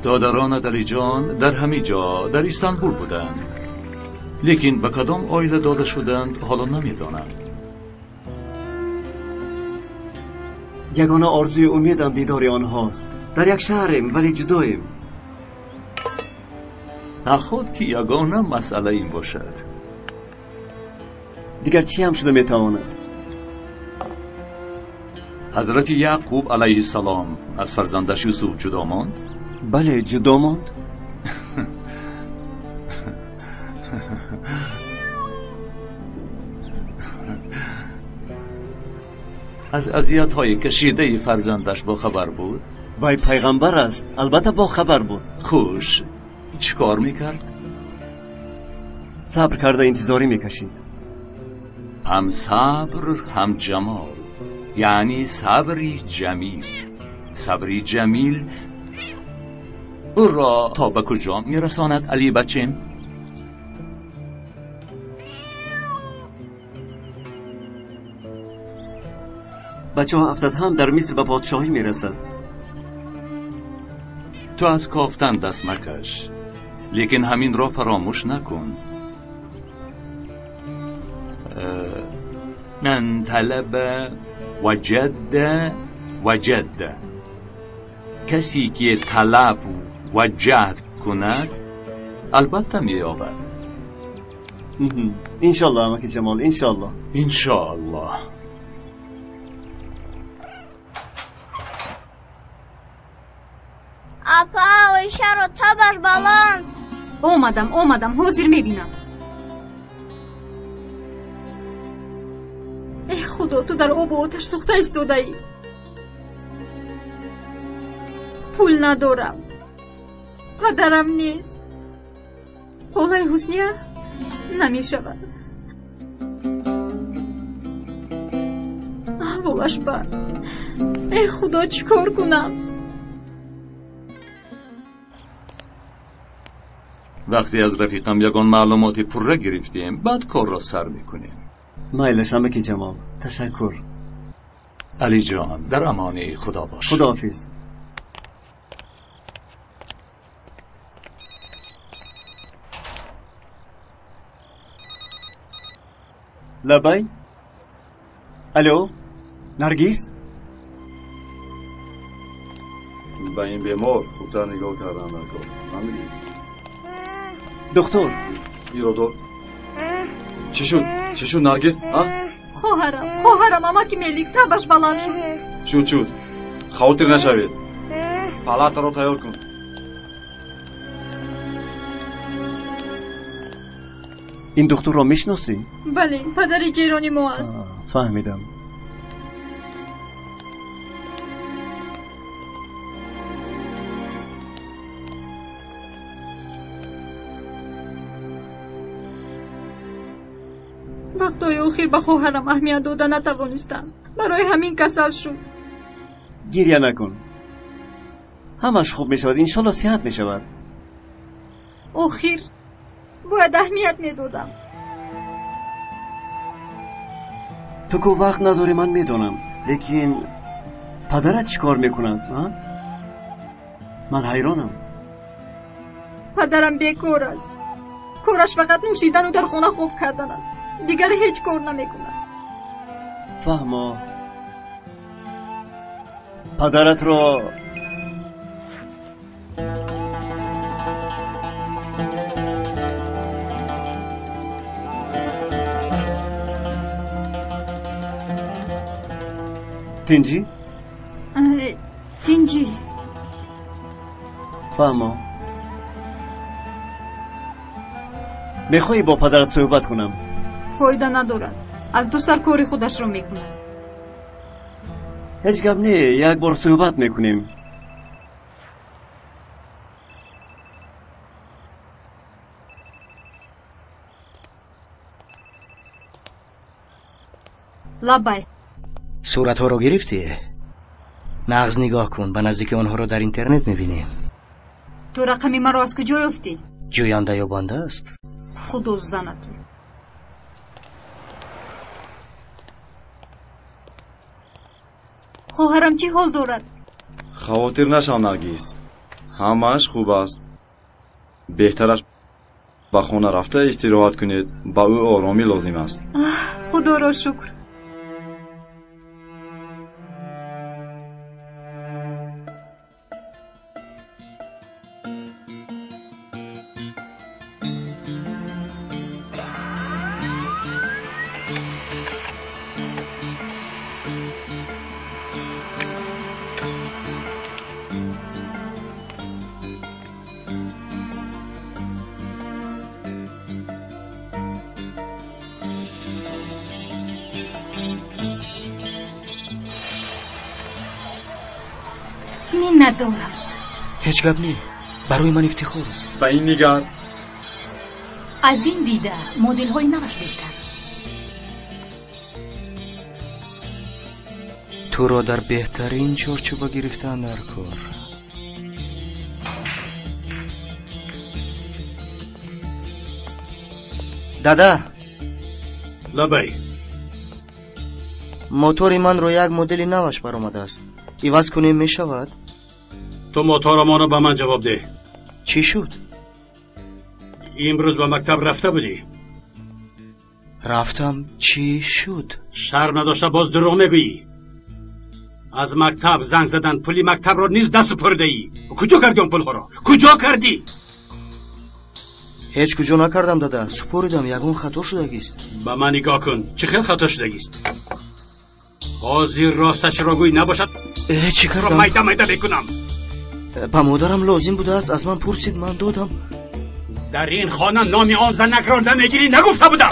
Додаронат, Алиҷон, дар ҳамин ҷо дар Истанбул буданд, лекин ба кадом оила дода шуданд, ҳоло намедонам. Ягона орзуи умедам дидори онҳост. Дар як шаҳрем, вале ҷудоем. Наход ки ягона масъала ин бошад. Дигар чӣ ҳам шуда метавонад? Ҳазрати Яъқуб алайҳиссалом аз фарзандаш Юсуф ҷудо монд? Бале, ҷудо монд. Аз азиятҳои кашидаи фарзандаш бохабар буд? Вай пайғамбар аст, албатта бохабар буд. Хуш, чӣ кор мекард? Сабр карда интизорӣ мекашид. Ҳам сабр, ҳам ҷамол, яъне сабри ҷамил. Сабри ҷамил ӯро то ба куҷо мерасонад, Али бачем? Бачаҳо афтад ҳам дар Миср ба подшоҳӣ мерасад. Ту аз кофтан даст макаш, лекин ҳаминро фаромӯш накун. Ман талаба و جد و جد. کسی که طلب و جهد کند البته مییابد. انشالله امکی جمال، انشالله. انشالله. Апа, Оишаро табаш баланд. Омадам, омадам, ҳозир мебинам. Эҳ худо, ту дар обу оташ сӯхта истодаӣ. Пул надорам, падарам нест. Холаи Ҳусния намешавад. Аҳволаш бад. Эҳ худо, чӣ кор кунам? وقتی از رفیقم یگان معلومات پره گرفتیم بعد کار را سر میکنیم. مایلش امکی جمال، تشکر. علی جان، در امان خدا باش. خداحافظ. لبی؟ الو؟ نرگیس؟ به این بیمار خوبتر نگاه کردن در کار. فهمیدی؟ دکتر ایرادو چی شد؟ چی شد نرگس؟ ها؟ خواهرم، خواهرم امکی ملیک تبش بلند شد. شد شد. خاطر نشوید. پالاتا رو تیار کن. این دکتر را میشناسی؟ بله، پدر جیرانی ما است. فهمیدم. وقتای اخیر به خواهرم اهمیت داده نتوانستم. برای همین کسل شد. گریه نکن، همش خوب میشود انشالله، صحت میشود. اخیر باید اهمیت میدادم. تو که وقت نداری من میدونم، لیکن پدرت چیکار میکند؟ من حیرانم. پدرم بیکار است. کارش فقط نوشیدن و در خانه خواب کردن است. دیگر هیچ کار نمیکند. فهما. پدرت را تینجی؟ تینجی. فهما. میخوایی با پدرت صحبت کنم؟ فایده ندارد. از دو سر کاری خودش را میکند. هیچ گپ نه، یک بار صحبت میکنیم. لبای. صورت ها رو گرفتی؟ نغز نگاه کن، به نزدیک آنها رو در اینترنت میبینیم. تو رقمی مرا از کجا یافتی؟ جوینده یا بنده است؟ خدا زنتون. خواهرم چی حال دارد؟ خاطر نشو نرگیس، همهش خوب است. بهترش به خانه رفته استراحت کنید، به او آرامی لازم است. خدا را شکر. ندارم. هیچ گپ نی، برای من افتخار است. به این نگار از این دیده مدل های نوش بهتر. تو را در بهترین چارچوبه گرفتن در کار. دادا. لبی. موتور من رو یک مدل نوش برآمده است. عوض کنیم می شود؟ تو موتورمان رو به من جواب ده. چی شد؟ امروز به مکتب رفته بودی؟ رفتم. چی شد؟ شرم نداشته باز دروغ میگویی. Аз мактаб занг заданд, пули мактабро низ насупоридаӣ. Куҷо кардӣ он пулҳоро? Куҷо кардӣ? Ҳеҷ куҷо накардам, дада. Супоридам, ягон хато шудагист. Ба ман нигоҳ кун, чӣ хел хато шудагист? Ҳозир росташро гӯй, набошад чӣ кардам? Майда майда мекунам. Ба модарам лозим будааст, аз ман пурсид, ман додам. Дар ин хона номи он занакро намегирӣ, нагуфта будам.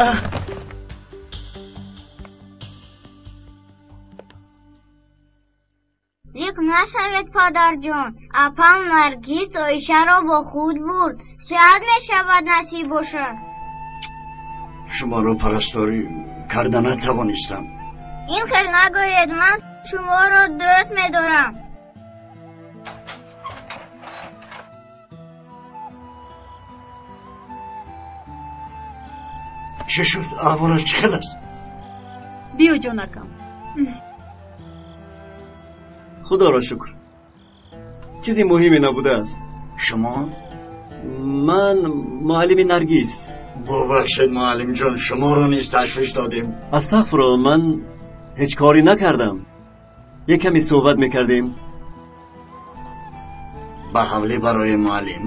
Зиқ нашавед, падарҷон. Апам Наргиз Оишаро бо худ бурд. Сиҳат мешавад, насиб бошад. Шуморо парасторӣ карда натавонистам. Ин хел нагӯед, ман шуморо дӯст медорам. Чӣ шуд? Аҳволаш чӣ хел аст? Биё, ҷонакам. Худоро шукр, чизи муҳиме набудааст. Шумо? Ман муаллими Наргиз. Бубахшед, муаллимҷон, шуморо низ ташвиш додем. Астағфирулло, ман ҳеҷ корӣ накардам. Як каме суҳбат мекардем. Ба ҳавлӣ барои муаллим.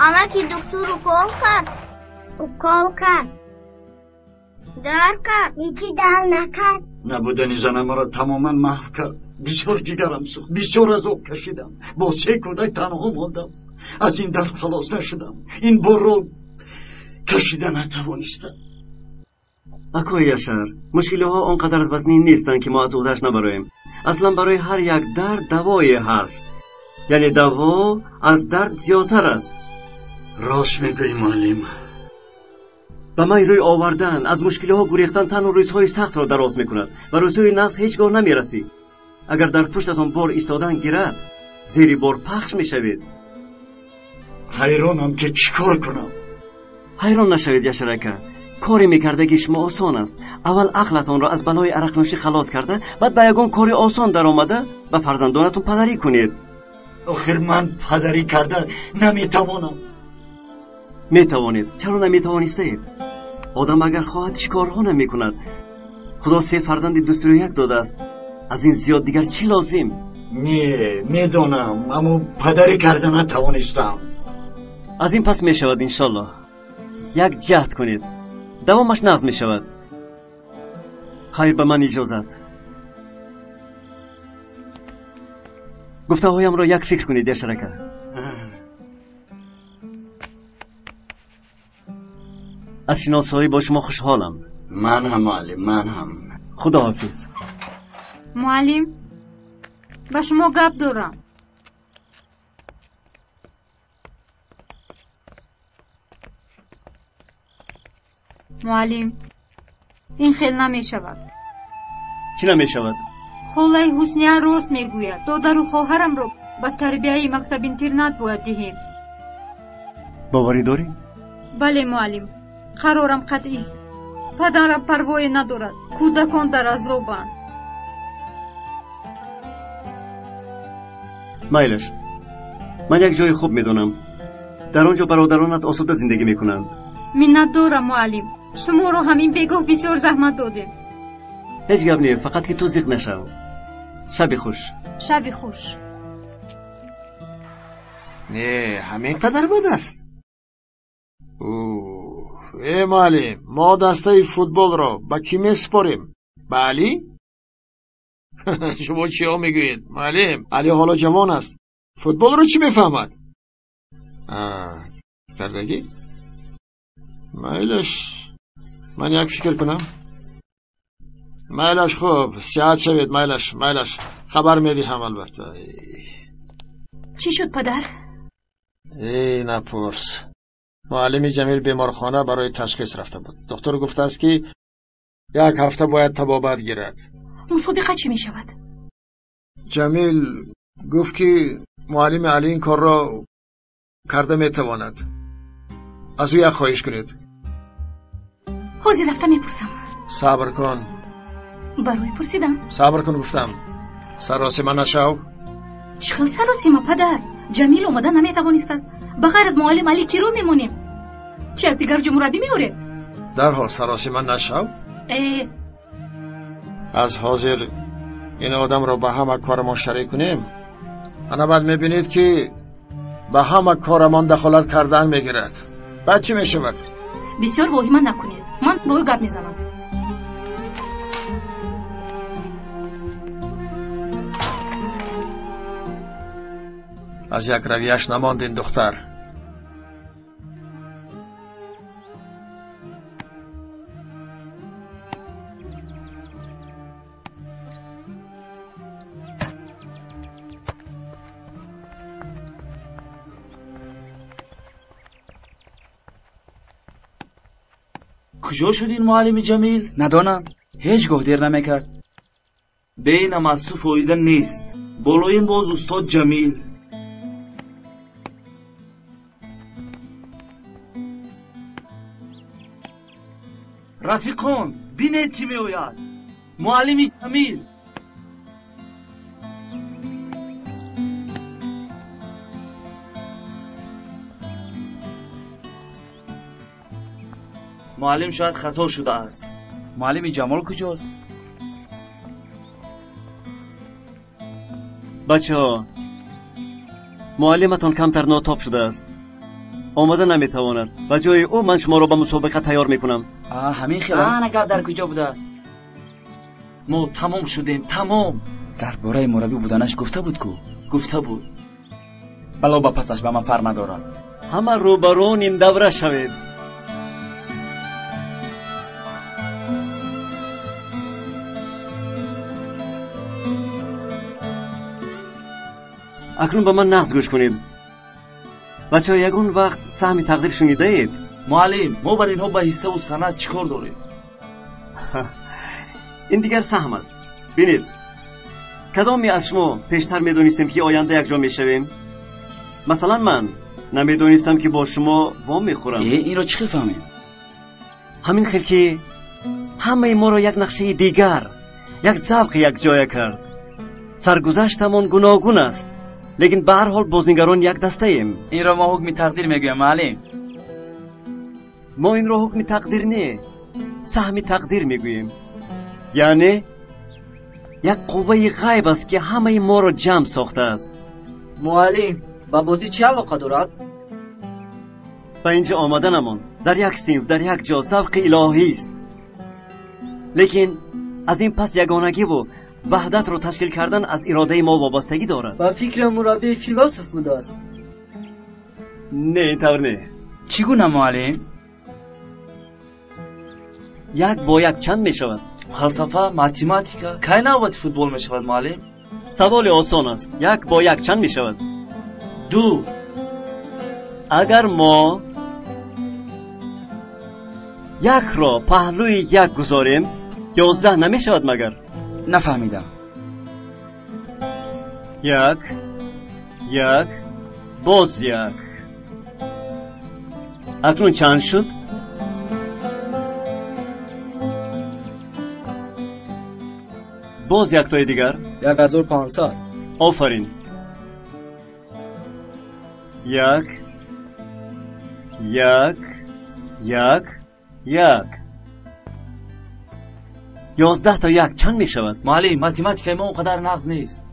Амаки духтур укол кард. Укол кард. Дар кард. Ҳечи дал накард. Набудани занамро тамоман маҳв кард. Бисёр ҷигарам сӯхт, бисёр азоб кашидам. Бо се кӯдак танҳо мондам. Аз ин дард халос нашудам. Ин борро кашида натавонистам. Акои Яшар, мушкилиҳо он қадар вазнин нестанд, ки мо аз уҳдааш набароем. Аслан барои ҳар як дард давое ҳаст. Яъне даво аз дард зиёдтар аст. Рост мегӯӣ, муаллим. Ба май рӯй овардан, аз мушкилиҳо гурехтан танҳо рӯзҳои сахтро дароз мекунад ва рӯзҳои нағз ҳеҷ гоҳ намерасӣ. Агар дар пуштатон бор истодан гирад, зери бор пахш мешавед. Ҳайронам, ки чӣ кор кунам. Ҳайрон нашавед, Яшар ака. Коре мекардагии шумо осон аст. Аввал ақлатонро аз балои арақнӯшӣ халос карда, баъд ба ягон кори осон даромада ба фарзандонатон падарӣ кунед. Охир ман падарӣ карда наметавонам. Метавонед. Чаро наметавонистаед? Одам агар хоҳад, чӣ корҳо намекунад? Худо се фарзанди дӯстрӯяк додааст. Аз ин зиёд дигар чӣ лозим? Не, медонам, аммо падарӣ карда натавонистам. Аз ин пас мешавад, иншоллоҳ. Як ҷаҳд кунед, давомаш нағз мешавад. Хайр, ба ман иҷозат. Гуфтаҳоямро як фикр кунед, Яшар ака. Аз шиносоӣ бо шумо хушҳолам. Ман ҳам, муаллим, ман ҳам. Худоҳофиз. Муаллим, ба шумо гап дорам. Муаллим, ин хел намешавад. Чӣ намешавад? Холаи Ҳусния рост мегӯяд. Додару хоҳарамро ба тарбияи мактаб-интернат бояд диҳем. Боварӣ дорӣ? Бале, муаллим, қарорам қатъист. Падарам парвое надорад, кӯдакон дар азобанд. Майлаш, ман як ҷои хуб медонам. Дар он ҷо бародаронат осуда зиндагӣ мекунанд. Миннатдорам, муаллим. Шуморо ҳамин бегоҳ бисёр заҳмат додем. Ҳеҷ гап не, фақат ки ту зиқ нашав. Шаби хуш. Шаби хуш. Не, ҳамин қадар бад аст? Э, муаллим, мо дастаи футболро ба кӣ месупорем? Ба Алӣ? Шумо чиҳо мегӯед, муаллим? Алӣ ҳоло ҷавон аст. Футболро чӣ мефаҳмад? Кардагӣ? Майлаш, ман як фикр кунам. Майлаш, хуб, сиҳат шавед, майлаш, майлаш. Хабар медиҳам, албатта. Чӣ шуд, падар? Эй, напурс. Муаллими Ҷамил беморхона барои ташхис рафта буд. Духтур гуфтааст, ки як ҳафта бояд табобат гирад. Мусобиқа чӣ мешавад? Ҷамил гуфт, ки муаллими Алӣ ин корро карда метавонад. Аз ӯ як хоҳиш кунед. Ҳозир рафта мепурсам. Сабр кун. Барои пурсидан. Сабр кун, гуфтам. Саросима нашав. Чӣ хел саросима, падар? Ҷамил омада наметавонистааст. Ба ғайр аз муаллим Алӣ киро мемонем? Чӣ аз дигар ҷо мураббӣ меоред? Дарҳол саросима нашав. Э. Аз ҳозир ин одамро ба ҳама корамон шарик кунем, ана баъд мебинед, ки ба ҳама корамон дахолат кардан мегирад. Баъд чӣ мешавад? Бисёр воҳима накунед, ман бо ӯ гап мезанам. Аз як равияш намонд ин духтар. Куҷо шуд ин муаллими Ҷамил? Надонам, ҳеҷ гоҳ дер намекард. Бинам, аз ту фоида нест. Болоим боз устод Ҷамил. Рафиқон, бинед, ки меояд. Муаллими Ҷамил. Муаллим шояд хато шудааст. Муаллими Ҷамол куҷост? Бачаҳо, муаллиматон камтар нотоб шудааст, омада наметавонад. Ба ҷои ӯ ман шуморо ба мусобиқа тайёр мекунам. Ҳамин хел. Ана гап дар куҷо будааст? Мо тамом шудем, тамом. Дар бораи мураббӣ буданаш гуфта буд ку? Гуфта буд. Бало ба пасаш ба ман фарқ надорад. Ҳама рӯбарӯ нимдавра шавед. Акнун ба ман нағз гӯш кунед. Бачаҳо, ягон вақт саҳми тақдир шунидаед? Муаллим, мо бар инҳо ба ҳиссаву санъат чӣ кор дорем? Ин дигар саҳм аст. Бинед, кадоме аз шумо пештар медонистем, ки оянда якҷо мешавем? Масалан, ман намедонистам, ки бо шумо вом мехӯрам. Инро чӣ хел фаҳмем? Ҳамин хел, ки ҳамаи моро як нақшаи дигар, як завқи якҷоя кард. Саргузаштамон гуногун аст, лекин ба ҳар ҳол бозингарон як дастаем. Инро мо ҳукми тақдир мегӯем, муаллим. Мо инро ҳукми тақдир не, саҳми тақдир мегӯем. Яъне як қувваи ғайб аст, ки ҳамаи моро ҷамъ сохтааст. Муаллим, ба бозӣ чӣ алоқа дорад? Ба инҷо омаданамон дар як синф, дар як ҷо завқи илоҳист. Лекин аз ин пас ягонагиву ваҳдатро ташкил кардан аз иродаи мо вобастагӣ дорад. Ба фикрам, мураббии философ будааст. Не, ин тавр не. Чӣ гуна, муаллим? Як бо як чанд мешавад? Фалсафа, математика. Кай навбати футбол мешавад, муаллим? Саволи осон аст. Як бо як чанд мешавад? Ду. Агар мо якро паҳлӯи як гузорем, 11 намешавад магар? Нафаҳмидам. Як, як, боз як. Акнун чанд шуд? Боз яктои дигар. 1500. Офарин. Як, як, як, як. 11 то як чанд мешавад? Муаллим, математикаи мо он қадар нағз нест.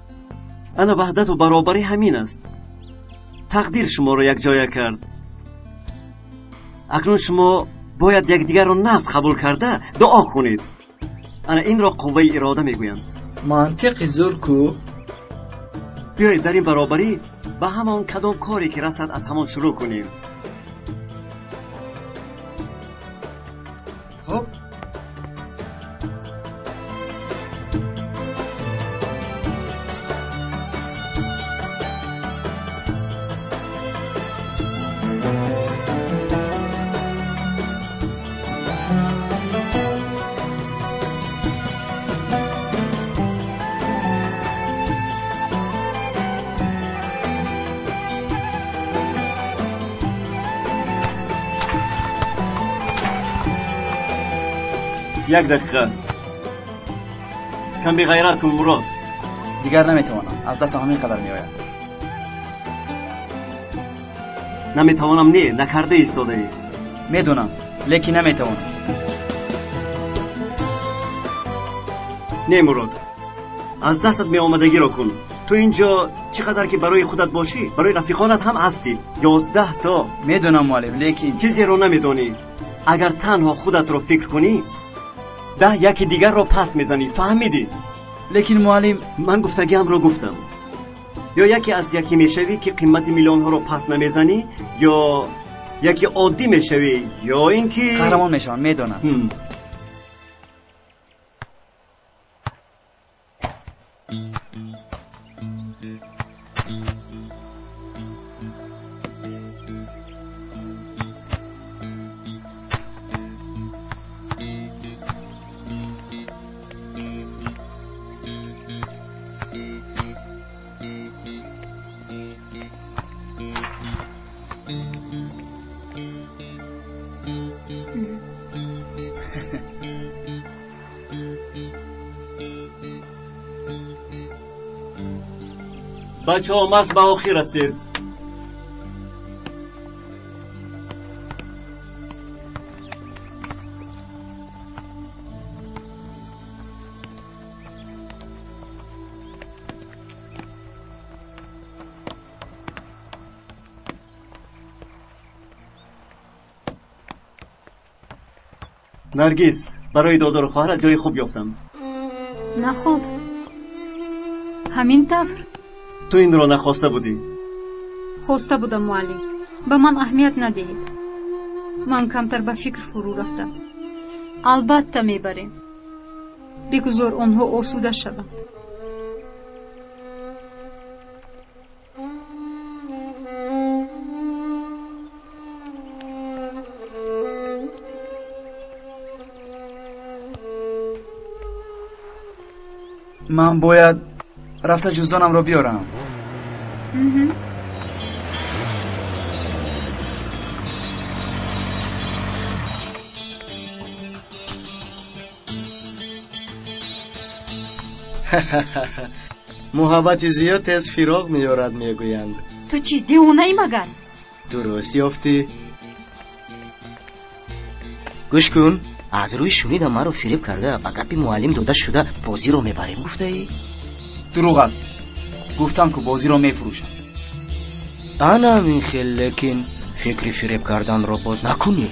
Ана ваҳдату баробарӣ ҳамин аст. Тақдир шуморо якҷоя кард. Акнун шумо бояд якдигарро нағз қабул карда дуо кунед. Ана инро қувваи ирода мегӯянд. Мантиқи зур ку? Биёед дар ин баробарӣ ба ҳамон кадом коре ки расад, аз ҳамон шурӯъ кунем. Ҳоп. Як дақиқа, каме ғайрат кун, Мурод. Дигар наметавонам, аз дастам ҳамин қадар меояд. Наметавонам не, накарда истодаӣ. Медонам, лекин наметавонам. Не Мурод, аз дастат меомадагиро кун. Ту инҷо чӣ қадар ки барои худат бошӣ, барои рафиқонат ҳам ҳастӣ. 11 то. Медонам муаллим, лекин чизеро намедонӣ. Агар танҳо худатро фикр кунӣ, 10 яки дигарро паст мезанӣ. Фаҳмидӣ? Лекин муаллим, ман гуфтагиамро гуфтам. Ё яке аз яке мешавӣ ки қимати миллионҳоро паст намезанӣ, ё яке оддӣ мешавӣ, ё ин ки қаҳрамон мешавам. Медонам. Бачаҳо, машқ ба охир расид. Наргиз, барои додару хоҳарат ҷои хуб ёфтам. Наход, ҳамин тавр? Ту инро нахоста будӣ. Хоста будам муаллим. Ба ман аҳамият надиҳед. Ман камтар ба фикр фурӯ рафтам. Албатта мебарем. Бигузор онҳо осуда шаванд. Ман бояд рафта ҷуздонамро биёрам. Муҳаббати зиёд тез фироқ меёрад, мегӯянд. Ту чӣ, девонаӣ магар? Дуруст ёфтӣ. Гӯш кун, аз рӯи шунидам маро фиреб карда ба гапи муаллим дода шуда бозиро мебарем гуфтаӣ? Дурӯғ аст. Гуфтам ку бозиро мефурӯшам. Ана ҳамин хел, лекин фикри фиреб карданро боз накунӣ.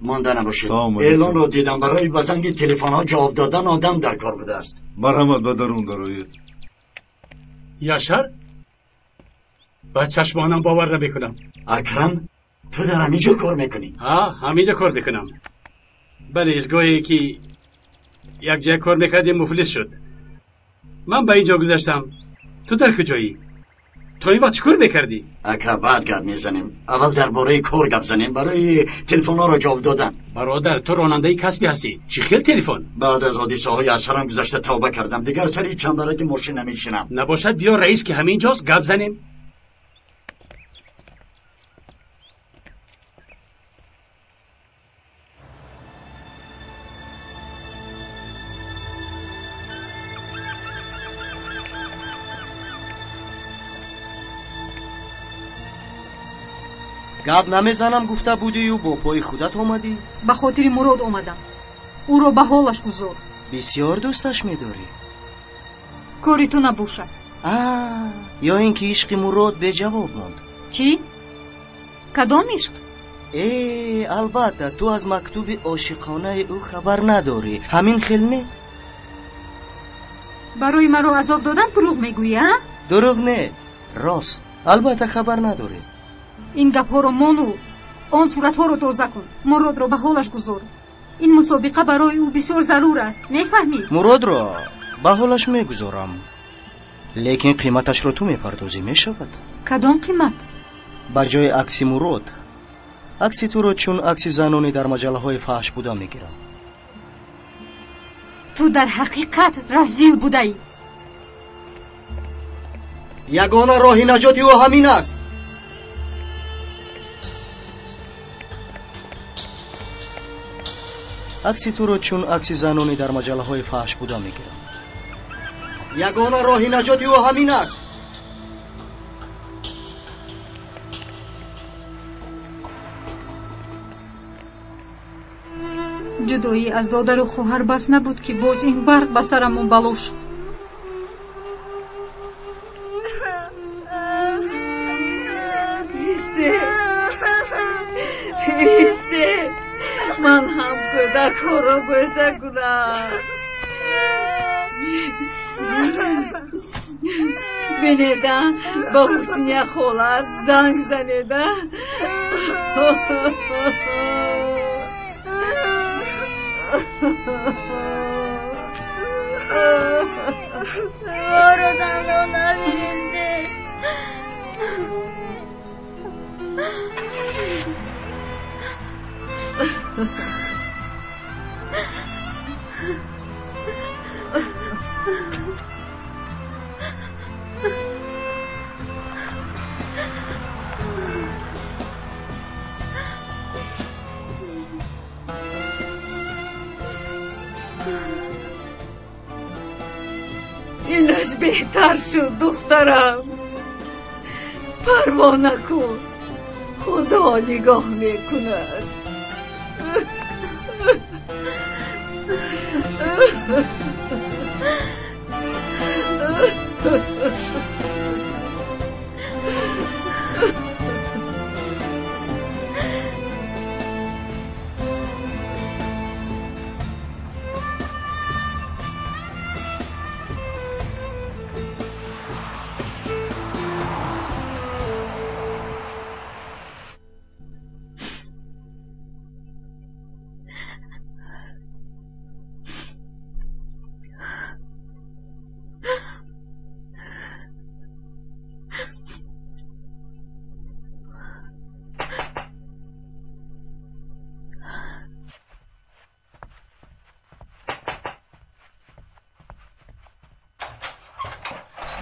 Монда набошед. Эълонро дидам, барои ба занги телефонҳо ҷавоб додан одам дар кор будааст. Марҳамат, ба дарун дароед. Яшар, ба чашмонам бовар намекунам. Акрам, ту дар ҳамин ҷо кор мекунӣ? Ҳа, ҳамин ҷо кор мекунам. Бале, изгоҳе ки якҷоя кор мекардем муфлис шуд. Ман ба ин ҷо гузаштам. Ту дар куҷоӣ? То ин вақт чӣ кор мекардӣ? Ака, баъд гап мезанем. Аввал дар бораи кор гап занем, барои телефонҳоро ҷавоб додан. Бародар, ту ронандаи касбӣ ҳастӣ. Чӣ хел телефон? Баъд аз ҳодисаҳои аз сарам гузашта тавба кардам. Дигар сари чамбараки мошин намешинам. Набошад, биё раис ки ҳамин ҷост, гап занем. Гап намезанам гуфта будию бо пои худат омадӣ? Ба хотири Мурод омадам. Ӯро ба ҳолаш гузор. Бисёр дӯсташ медорӣ? Кори ту набошад. Ё ин ки ишқи Мурод беҷавоб монд. Чӣ? Кадом ишқ? Албатта, ту аз мактуби ошиқонаи ӯ хабар надорӣ. Ҳамин хел не? Барои маро азоб додан дурӯғ мегӯӣ, а? Дурӯғ не, рост. Албатта хабар надорӣ. Ин гапҳоро мону он суратҳоро тоза кун. Муродро ба ҳолаш гузор. Ин мусобиқа барои ӯ бисёр зарур аст. Мефаҳмӣ? Муродро ба ҳолаш мегузорам, лекин қиматашро ту мепардозӣ, мешавад? Кадом қимат? Бар ҷои акси Мурод акси туро чун акси занони дар маҷаллаҳои фаҳш буда мегирам. Ту дар ҳақиқат разил будаӣ. Ягона роҳи наҷоти ӯ ҳамин аст. Акси туро чун акси занони дар маҷаллаҳои фаҳш буда мегирам. Ягона роҳи наҷоти ӯ ҳамин аст. Ҷудоӣ аз додару хоҳар бас набуд, ки боз ин барқ ба сарамон бало шуд. Исте, ман ҳам кӯдакҳоро бӯса кунам. Бинеда, ба Ҳусния холат занг занеда. Моро танҳо нафиристед. Инаш беҳтар шуд, духтарам. Парво накун, Худо нигоҳ мекунад.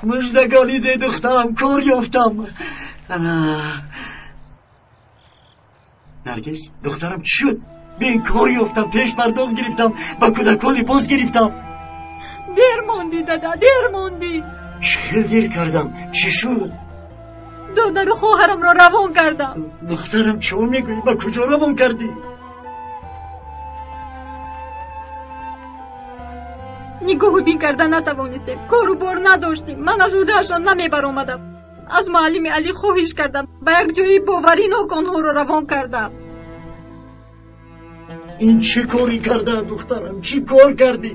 Муждагонӣ де, духтарам, кор ёфтам. Наргиз, духтарам, чӣ шуд? Бин, кор ёфтам, пеш пардохт гирифтам, ба кӯдакҳо либос гирифтам. Дер мондӣ, дада, дер мондӣ. Чӣ хел дер кардам? Чӣ шуд? Додару хоҳарамро равон кардам. Духтарам, чӣ мегӯӣ? Ба куҷо равон кардӣ? Нигоҳу бин карда натавонистем, кору бор надоштем. Ман аз ӯдаашон намебаромадам. Аз муаллими Алӣ хоҳиш кардам, ба як ҷои боваринок онҳоро равон кардам. Ин чӣ корӣ карда, духтарам? Чӣ кор кардӣ?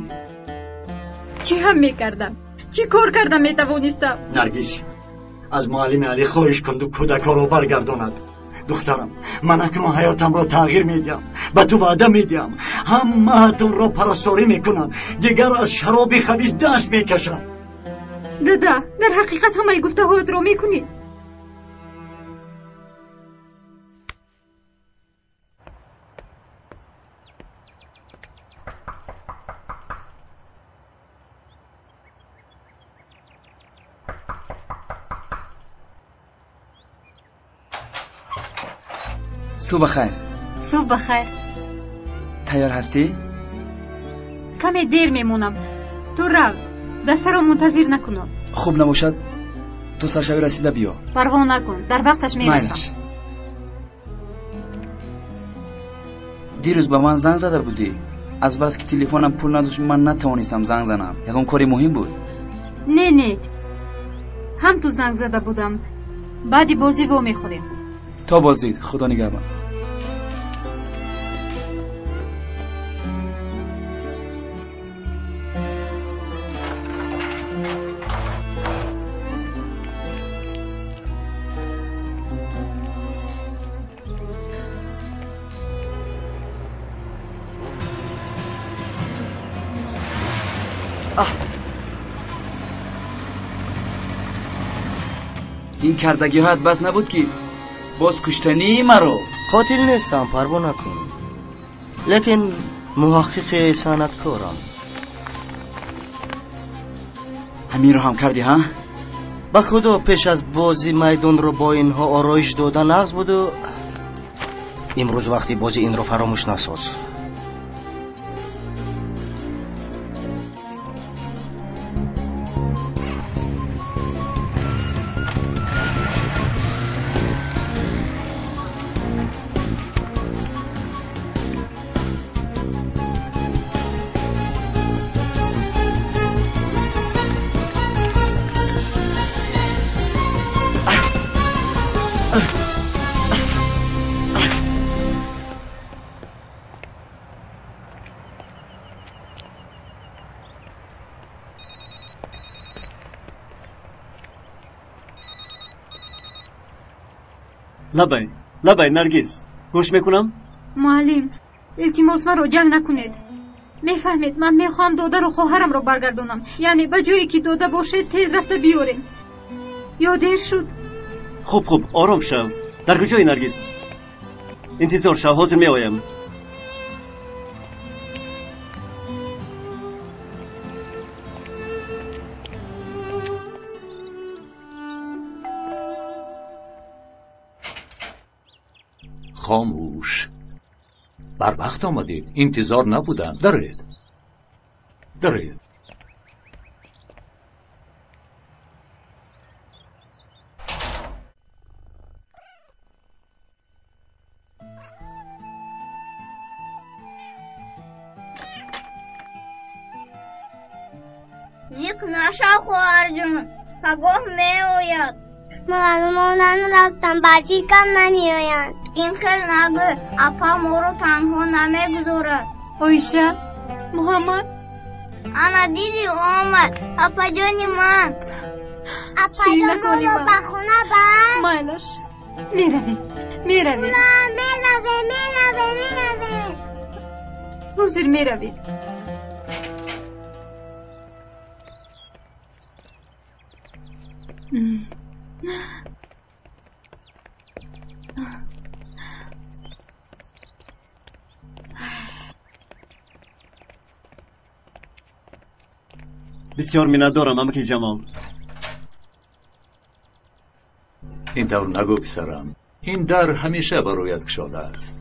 Чӣ ҳам мекардам? Чӣ кор карда метавонистам? Наргиз, аз муаллими Алӣ хоҳиш кунду кӯдакҳоро баргардонад. Духтарам, ман акнун ҳаётамро тағйир медиҳам, ба ту ваъда медиҳам, ҳамаатонро парасторӣ мекунам, дигар аз шароби хабис даст мекашам. Дада, дар ҳақиқат ҳамаи гуфтаҳоятро мекунӣ? Субҳ бахайр. Субҳ бахайр. Тайёр ҳастӣ? Каме дер мемонам. Ту рав, дастаро мунтазир накунам. Хуб набошад, то саршавӣ расида биё. Парво накун, дар вақташ мерасам. Дирӯз ба ман занг зада будӣ. Азбаски телефонам пул надошт, ман натавонистам занг занам. Ягон кори муҳим буд? Не, не, ҳам ту занг зада будам. Баъди бозӣ вомехӯрем. То боздид, Худо нигаҳбон. Ин кардагиҳоят бас набуд, ки боз куштании маро? Қотил нестам, парво накун, лекин муҳаққиқи санъаткорам. Ҳаминро ҳам кардӣ, ҳа? Ба худо, пеш аз бозӣ майдонро бо инҳо ороиш дода нағз буду имрӯз вақти бозӣ инро фаромӯш насоз. Лабай, лабай, Наргиз, гӯш мекунам? Муаллим, илтимос, маро ҷанг накунед. Мефаҳмед, ман мехоҳам додару хоҳарамро баргардонам. Яъне ба ҷое ки дода бошед, тез рафта биёрем. Ё дер шуд? Хуб, хуб, ором шав. Дар куҷои, Наргиз? Интизор шав, ҳозир меоям. Хомӯш, барвақт омадед, интизор набудам. Дароед, дароед. Зиқ нашав, хоҳарҷон, пагоҳ меояд. Муаллимонан рафтам, ба фикрам намеоянд. Ин хел нагӯ, апа моро танҳо намегузорад. Оиша, Муҳаммад. Ана диди, омад, апаҷони ман. Апаҷон, моро ба хона бар. Майлаш, меравем, меравем. Меравем, меравем, меравем. Ҳозир меравем. Бисёр миннатдорам, амаки Ҷамол. Ин тавр нагӯ, писарам, ин дар ҳамеша ба рӯят кушода аст.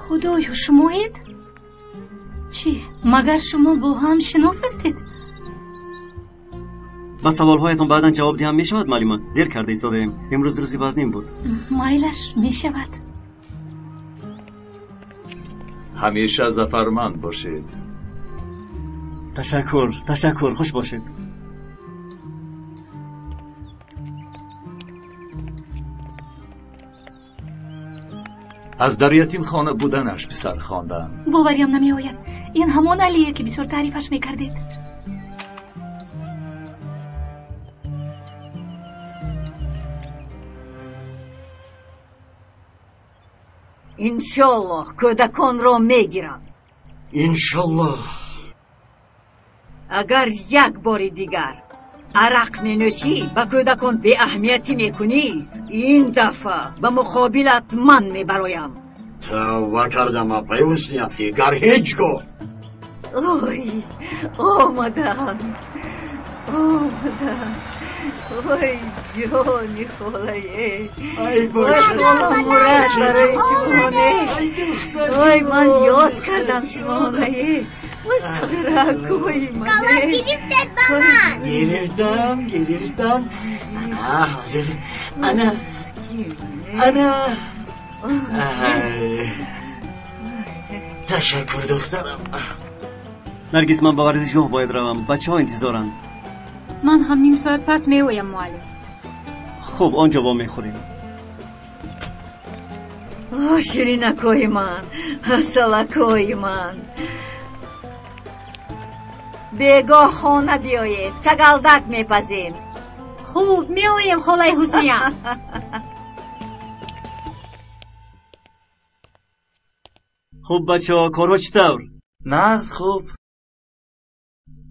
Худоё, шумоед? Чӣ, магар шумо бо ҳам шинос ҳастед? Ба саволҳоятон баъдан ҷавоб диҳам мешавад, муаллима? Дер карда истодаем. Имрӯз рӯзи вазнин буд. Майлаш, мешавад. Ҳамеша зафарманд бошед. Ташаккур, ташаккур, хуш бошед. Аз дар ятимхона буданаш писар хондам. Бовариам намеояд, ин ҳамон Алие, ки бисёр таърифаш мекардед. Иншоллоҳ, кӯдаконро мегирам. Иншоллоҳ. Агар як бори дигар арақ менӯшӣ, ба кӯдакон беаҳамиятӣ мекунӣ, ин дафъа ба муқобилат ман мебароям. Тавба кардам, апаи Ҳусния, дигар ҳеҷ гоҳ. Ой, омадам, омадам. Ой, ҷони холае. Ай, хола Мурад, барои шумоне. Ой, ман ёд кардам шумонае. Мустағиракои мане. Гирифтед ба ман? Гирифтам, гирифтам. Ана, ҳозир. Ана, ана. Ташаккур, духтарам. Наргиз, ман ба варзишгоҳ бояд равам, бачаҳо интизоранд. Ман ҳам ним соат пас меоям, муаллим. Хуб, он ҷо вомехӯрем. О, ширинакои ман, асалакои ман. Бегоҳ хона биёед, чагалдак мепазем. Хуб, меоем, холаи Ҳусния. Хуб, бачаҳо, корҳо чӣ тавр? Нағз, хуб.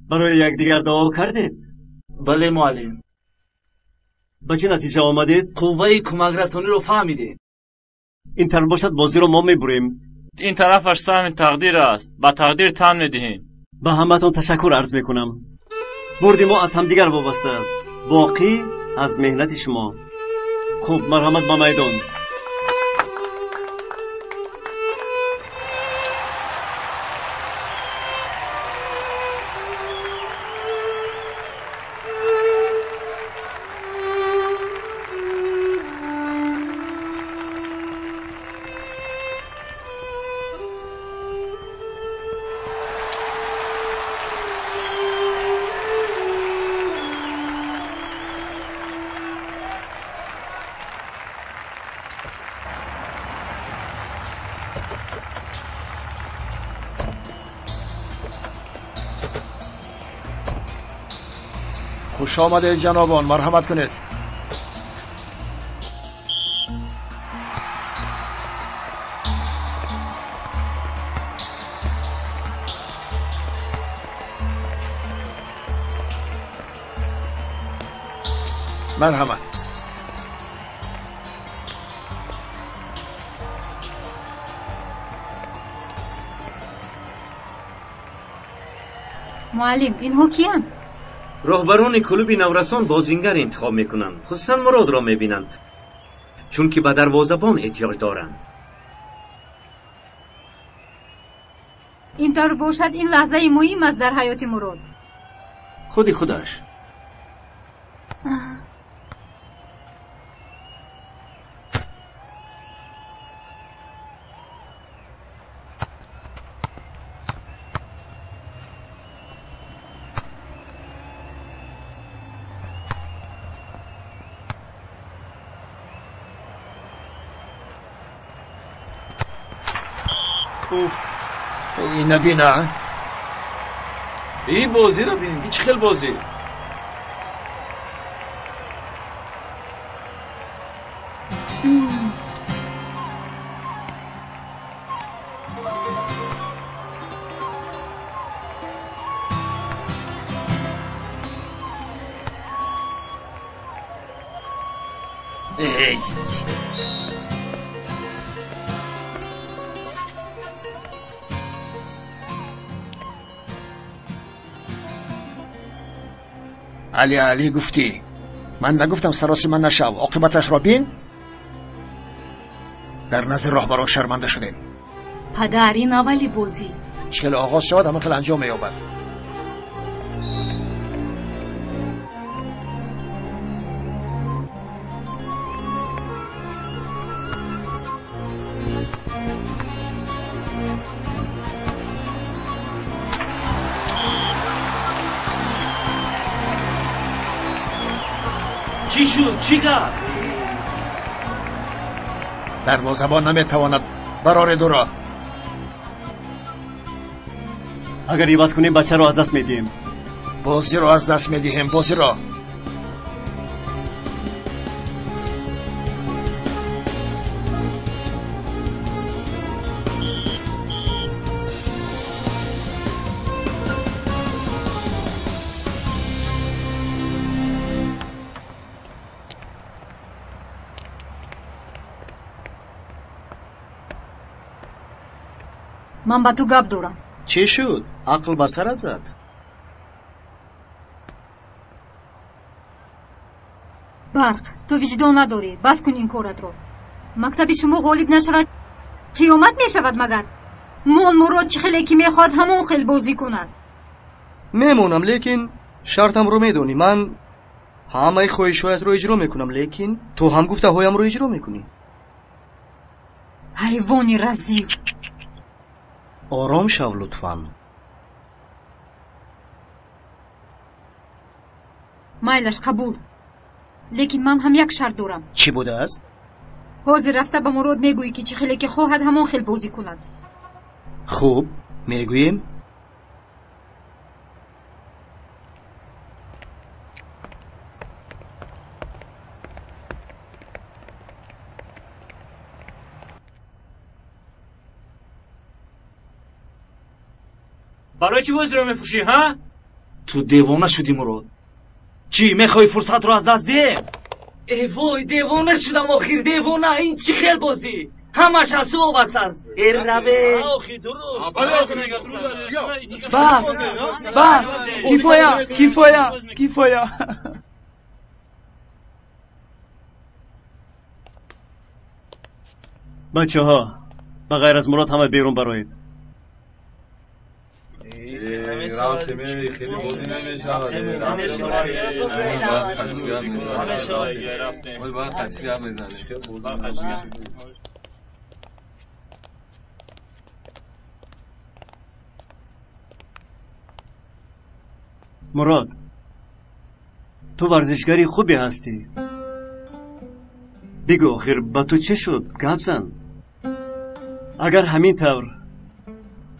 Барои якдигар дуо кардед? Бале, муаллим. Ба чӣ натиҷа омадед? Қувваи кӯмакрасониро фаҳмидем. Ин тавр бошад, бозиро мо мебурем. Ин тарафаш саҳми тақдир аст, ба тақдир тан медиҳем. Ба ҳамаатон ташаккур арз мекунам. Бурди мо аз ҳамдигар вобаста аст, боқӣ аз меҳнати шумо. Хуб, марҳамат ба майдон. Хуш омадед ҷанобон, марҳамат кунед. Марҳамат. Муаллим, инҳо киянд? Роҳбарони клуби наврасон бозингар интихоб мекунанд, хусусан Муродро мебинанд, чунки ба дарвозабон эҳтиёҷ доранд. Ин тавр бошад, ин лаҳзаи муҳим аст дар ҳаёти Мурод. Худи худаш. Уф, ина бина. Ин бозиро бин, ин чӣ хел бозӣ? Али Али гуфтӣ. Ман нагуфтам саросима нашав, оқибаташро бин. Дар назди роҳбарон шарманда шудем. Падар, ин аввали бозӣ. Чӣ хеле оғоз шавад, ҳамон хел анҷом меёбад. Чӣ шуд? Чӣ гап? Дарвозабон наметавонад бароред ӯро. Агар иваз кунем, бачаро аз даст медиҳем. Бозиро аз даст медиҳем, бозиро. Ман ба ту гап дорам. Чӣ шуд? Ақл ба сарат зад? Барқ, ту виҷдон надорӣ. Бас кун ин коратро. Мактаби шумо ғолиб нашавад, қиёмат мешавад магар? Мон Мурод чӣ хеле ки мехоҳад, ҳамон хел бозӣ кунад. Мемонам, лекин шартамро медонӣ. Ман ҳамаи хоҳишҳоятро иҷро мекунам, лекин ту ҳам гуфтаҳоямро иҷро мекунӣ. Ҳайвони разил! Ором шав лутфан. Майлаш, қабул. Лекин ман ҳам як шарт дорам. Чӣ будааст? Ҳозир рафта ба Мурод мегӯӣ, ки чӣ хеле ки хоҳад, ҳамон хел бозӣ кунад. Хуб, мегӯем. Барои чӣ бозиро мефурӯшӣ, ҳа? Ту девона шудӣ, Мурод. Чӣ мехоҳӣ фурсатро аз даст диҳем? Э вой, девона шудам охир, девона. Ин чӣ хел бозӣ? Ҳамаш аз ту вобаста аст. Э раве. Бас, бас, кифоя, кифоя, кифоя. Бачаҳо, ба ғайр аз Мурод ҳама берун бароед. Мурод, ту варзишгари хубе ҳастӣ. Бигӯ охир ба ту чӣ шуд? Гап зан. Агар ҳамин тавр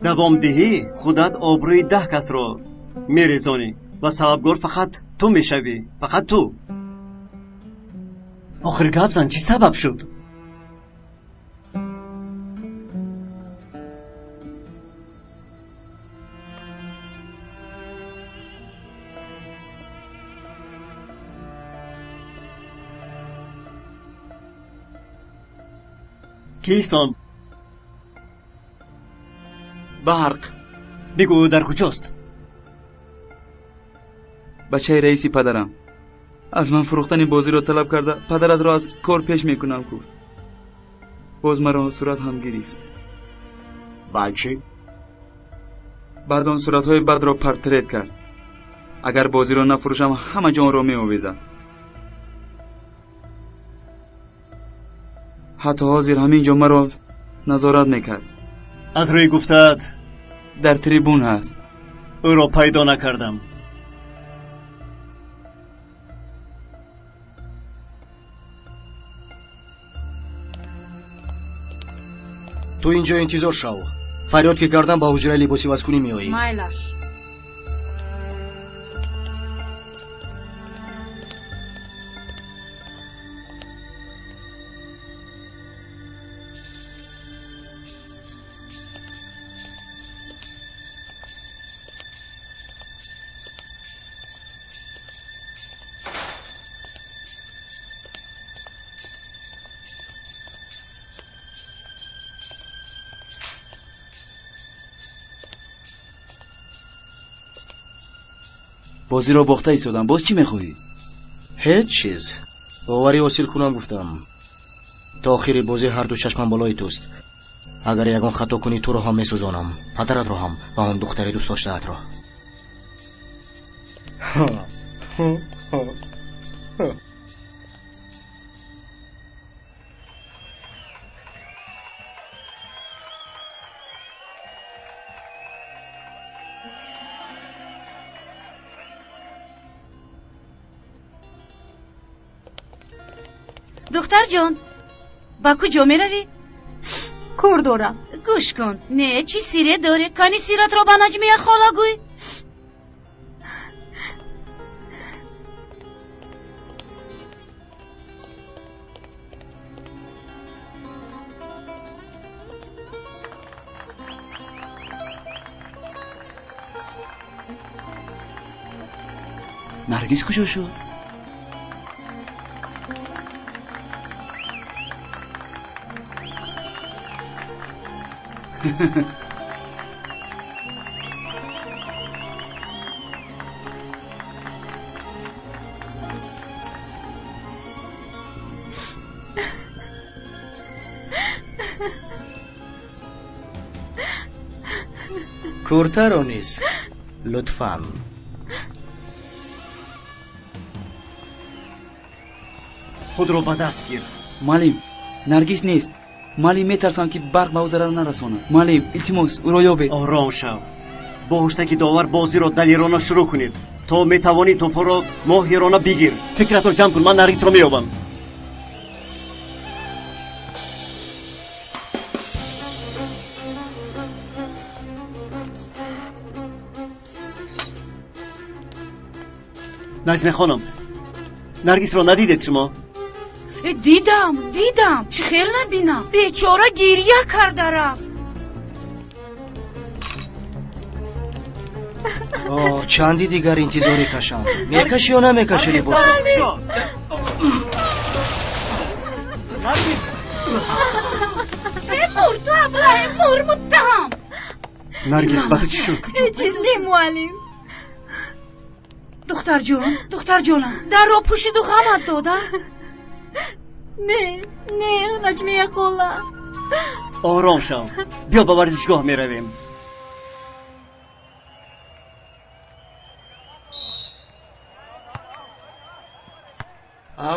давом диҳӣ, худат обрӯи 10 касро мерезонӣ. Ва сабабгор фақат ту мешавӣ, фақат ту. Охир гап зан, чӣ сабаб шуд? Кист он? Барқ. Бигӯ, дар куҷост? Бачаи раиси падарам аз ман фурӯхтани бозиро талаб карда, падаратро аз кор пеш мекунам гуфт. Боз маро сурат ҳам гирифт. Баъд чӣ? Баъд он суратҳои бадро портрет кард. Агар бозиро нафурӯшам, ҳама ҷонро меовезад. Ҳатто ҳозир ҳамин ҷо маро назорат мекард. Аз рӯи гуфтаат дар трибун ҳаст. Ӯро пайдо накардам. Ту инҷо интизор шав. Фарёд ки кардам, ба ҳуҷраи либосивазкунӣ меоӣ. Майлаш. Бозиро бохта истодам, боз чӣ мехоҳӣ? Ҳеҷ чиз. Боварӣ ҳосил кунам гуфтам. То охири бозӣ ҳарду чашмам болои туст. Агар ягон хато кунӣ, туро ҳам месӯзонам, падаратро ҳам ва он духтари дӯстдоштаатро. Духтарҷон, ба куҷо меравӣ? Кор дорам. Гӯш кун, не, чӣ сире дорӣ? Кани сиратро ба Наҷмия хола гӯй. Наргиз куҷо шуд? Куртаро низ лутфан. Худро ба даст гир. Муаллим, Наргиз нест. Муаллим, метарсам, ки барқ ба ӯ зарар нарасонад. Муаллим, илтимос, ӯро ёбед. Ором шав. Бо ҳуштаки довар бозиро далерона шурӯъ кунед. То метавонӣ тӯпҳоро моҳирона бигир. Фикратро ҷамъ кун, ман Наргизро меёбам. Наҷме хонум, Наргизро надидед шумо? Дидам, дидам. Чӣ хел набинам? Бечора гирья карда рафт. Чанди дигар интизорӣ кашам? Мекашӣ ё намекашӣ либосро? Мур, ту аблаҳ, мур, муттаҳам. Наргиз, ба ту чӣ шуд? Ҳеҷ чиз не, муаллим. Духтарҷон, духтарҷонам, дарро пӯшиду ғамат дода? Не, не, Наҷмия хола. Ором шав. Биё ба варзишгоҳ меравем.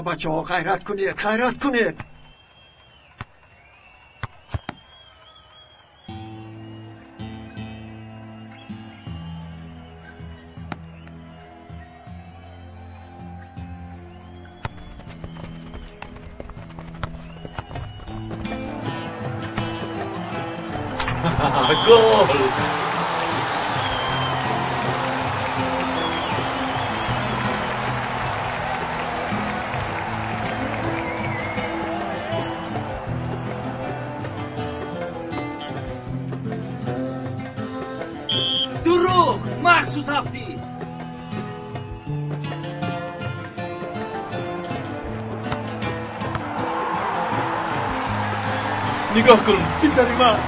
Бачаҳо, ғайрат кунед, ғайрат кунед. Гол! Махсус афтӣ. Нигоҳ кун, писари ман.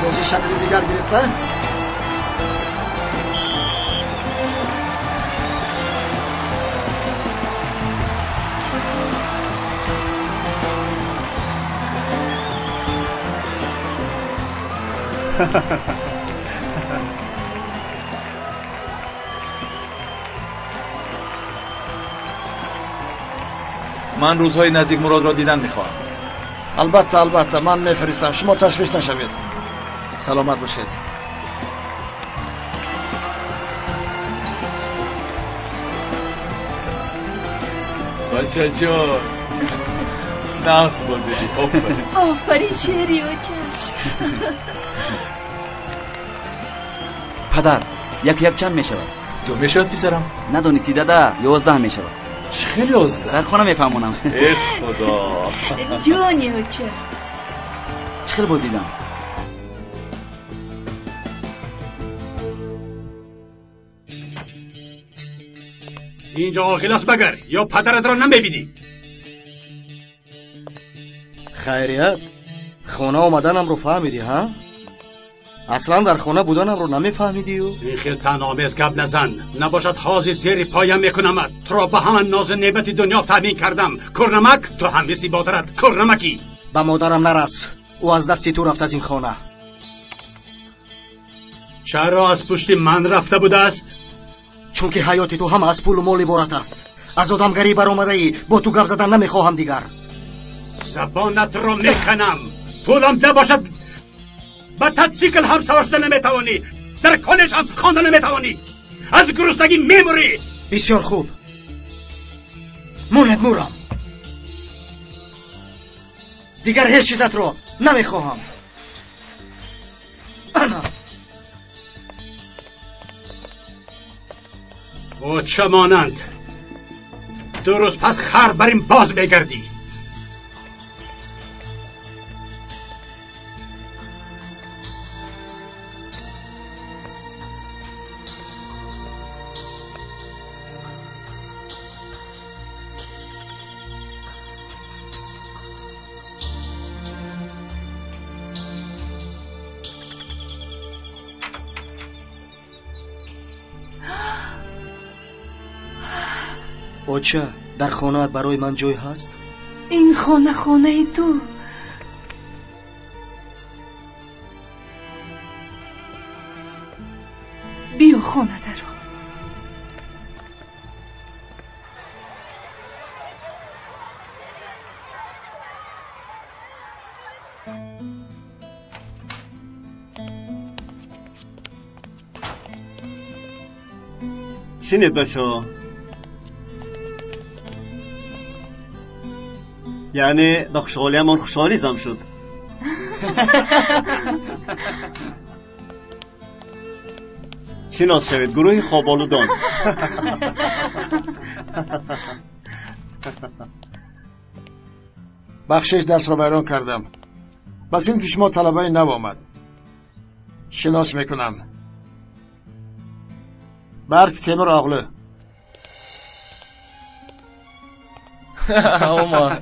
Бозӣ шакли дигар гирифта? Ман рӯзҳои наздик Муродро дидан мехоҳам. Албатта, албатта, ман мефиристам. Шумо ташвиш нашавед. Саломат бошед. Бачаҷон, нағз бозидӣ. Офарин. Офарин, шери очаш. Падар, як як чанд мешавад? Ду мешавад, писарам. Надонистӣ, дада, 11 мешавад. Чӣ хеле 11? Дар хона мефаҳмонам. Э худо. Ҷони оча. Чӣ хел бозидам? Инҷо оқил аст магар ё падаратро намебинӣ? Хайрият, хона омаданамро фаҳмидӣ, ҳа? Аслан дар хона буданамро намефаҳмидию? Ин хел таъноомез гап назан. Набошад ҳозир зери поям мекунамат. Туро ба ҳама нозу неъмати дунё таъмин кардам. Кӯрнамак, ту ҳам мисли модарат кӯрнамакӣ. Ба модарам нарас. Ӯ аз дасти ту рафт аз ин хона. Чаро аз пушти ман рафта будааст? Чунки ҳаёти ту ҳама аз пулу мол иборат аст. Аз одамгарӣ баромадаӣ. Бо ту гап задан намехоҳам дигар. Забонатро меканам. Пулам набошад, ба татсикл ҳам савор шуда наметавонӣ. Дар коллеҷ ҳам хонда наметавонӣ. Аз гуруснагӣ мемурӣ. Бисёр хуб, монед мурам. Дигар ҳеҷ чизатро намехоҳам. Ана. Оча монанд. Ду рӯз пас хар бар ин боз мегардӣ. Оча, дар хонаат барои ман ҷой ҳаст? Ин хона хонаи ту. Биё хона даро. Шинед, бачаҳо. Яъне ба хушҳолиамон хушҳолӣ зам шуд. Шинос шавед, гурӯҳи хоболудон. Бахшиш, дарсро вайрон кардам. Ба синфи шумо талабаи нав омад. Шинос мекунам. Барк Темур оғлу. Омад.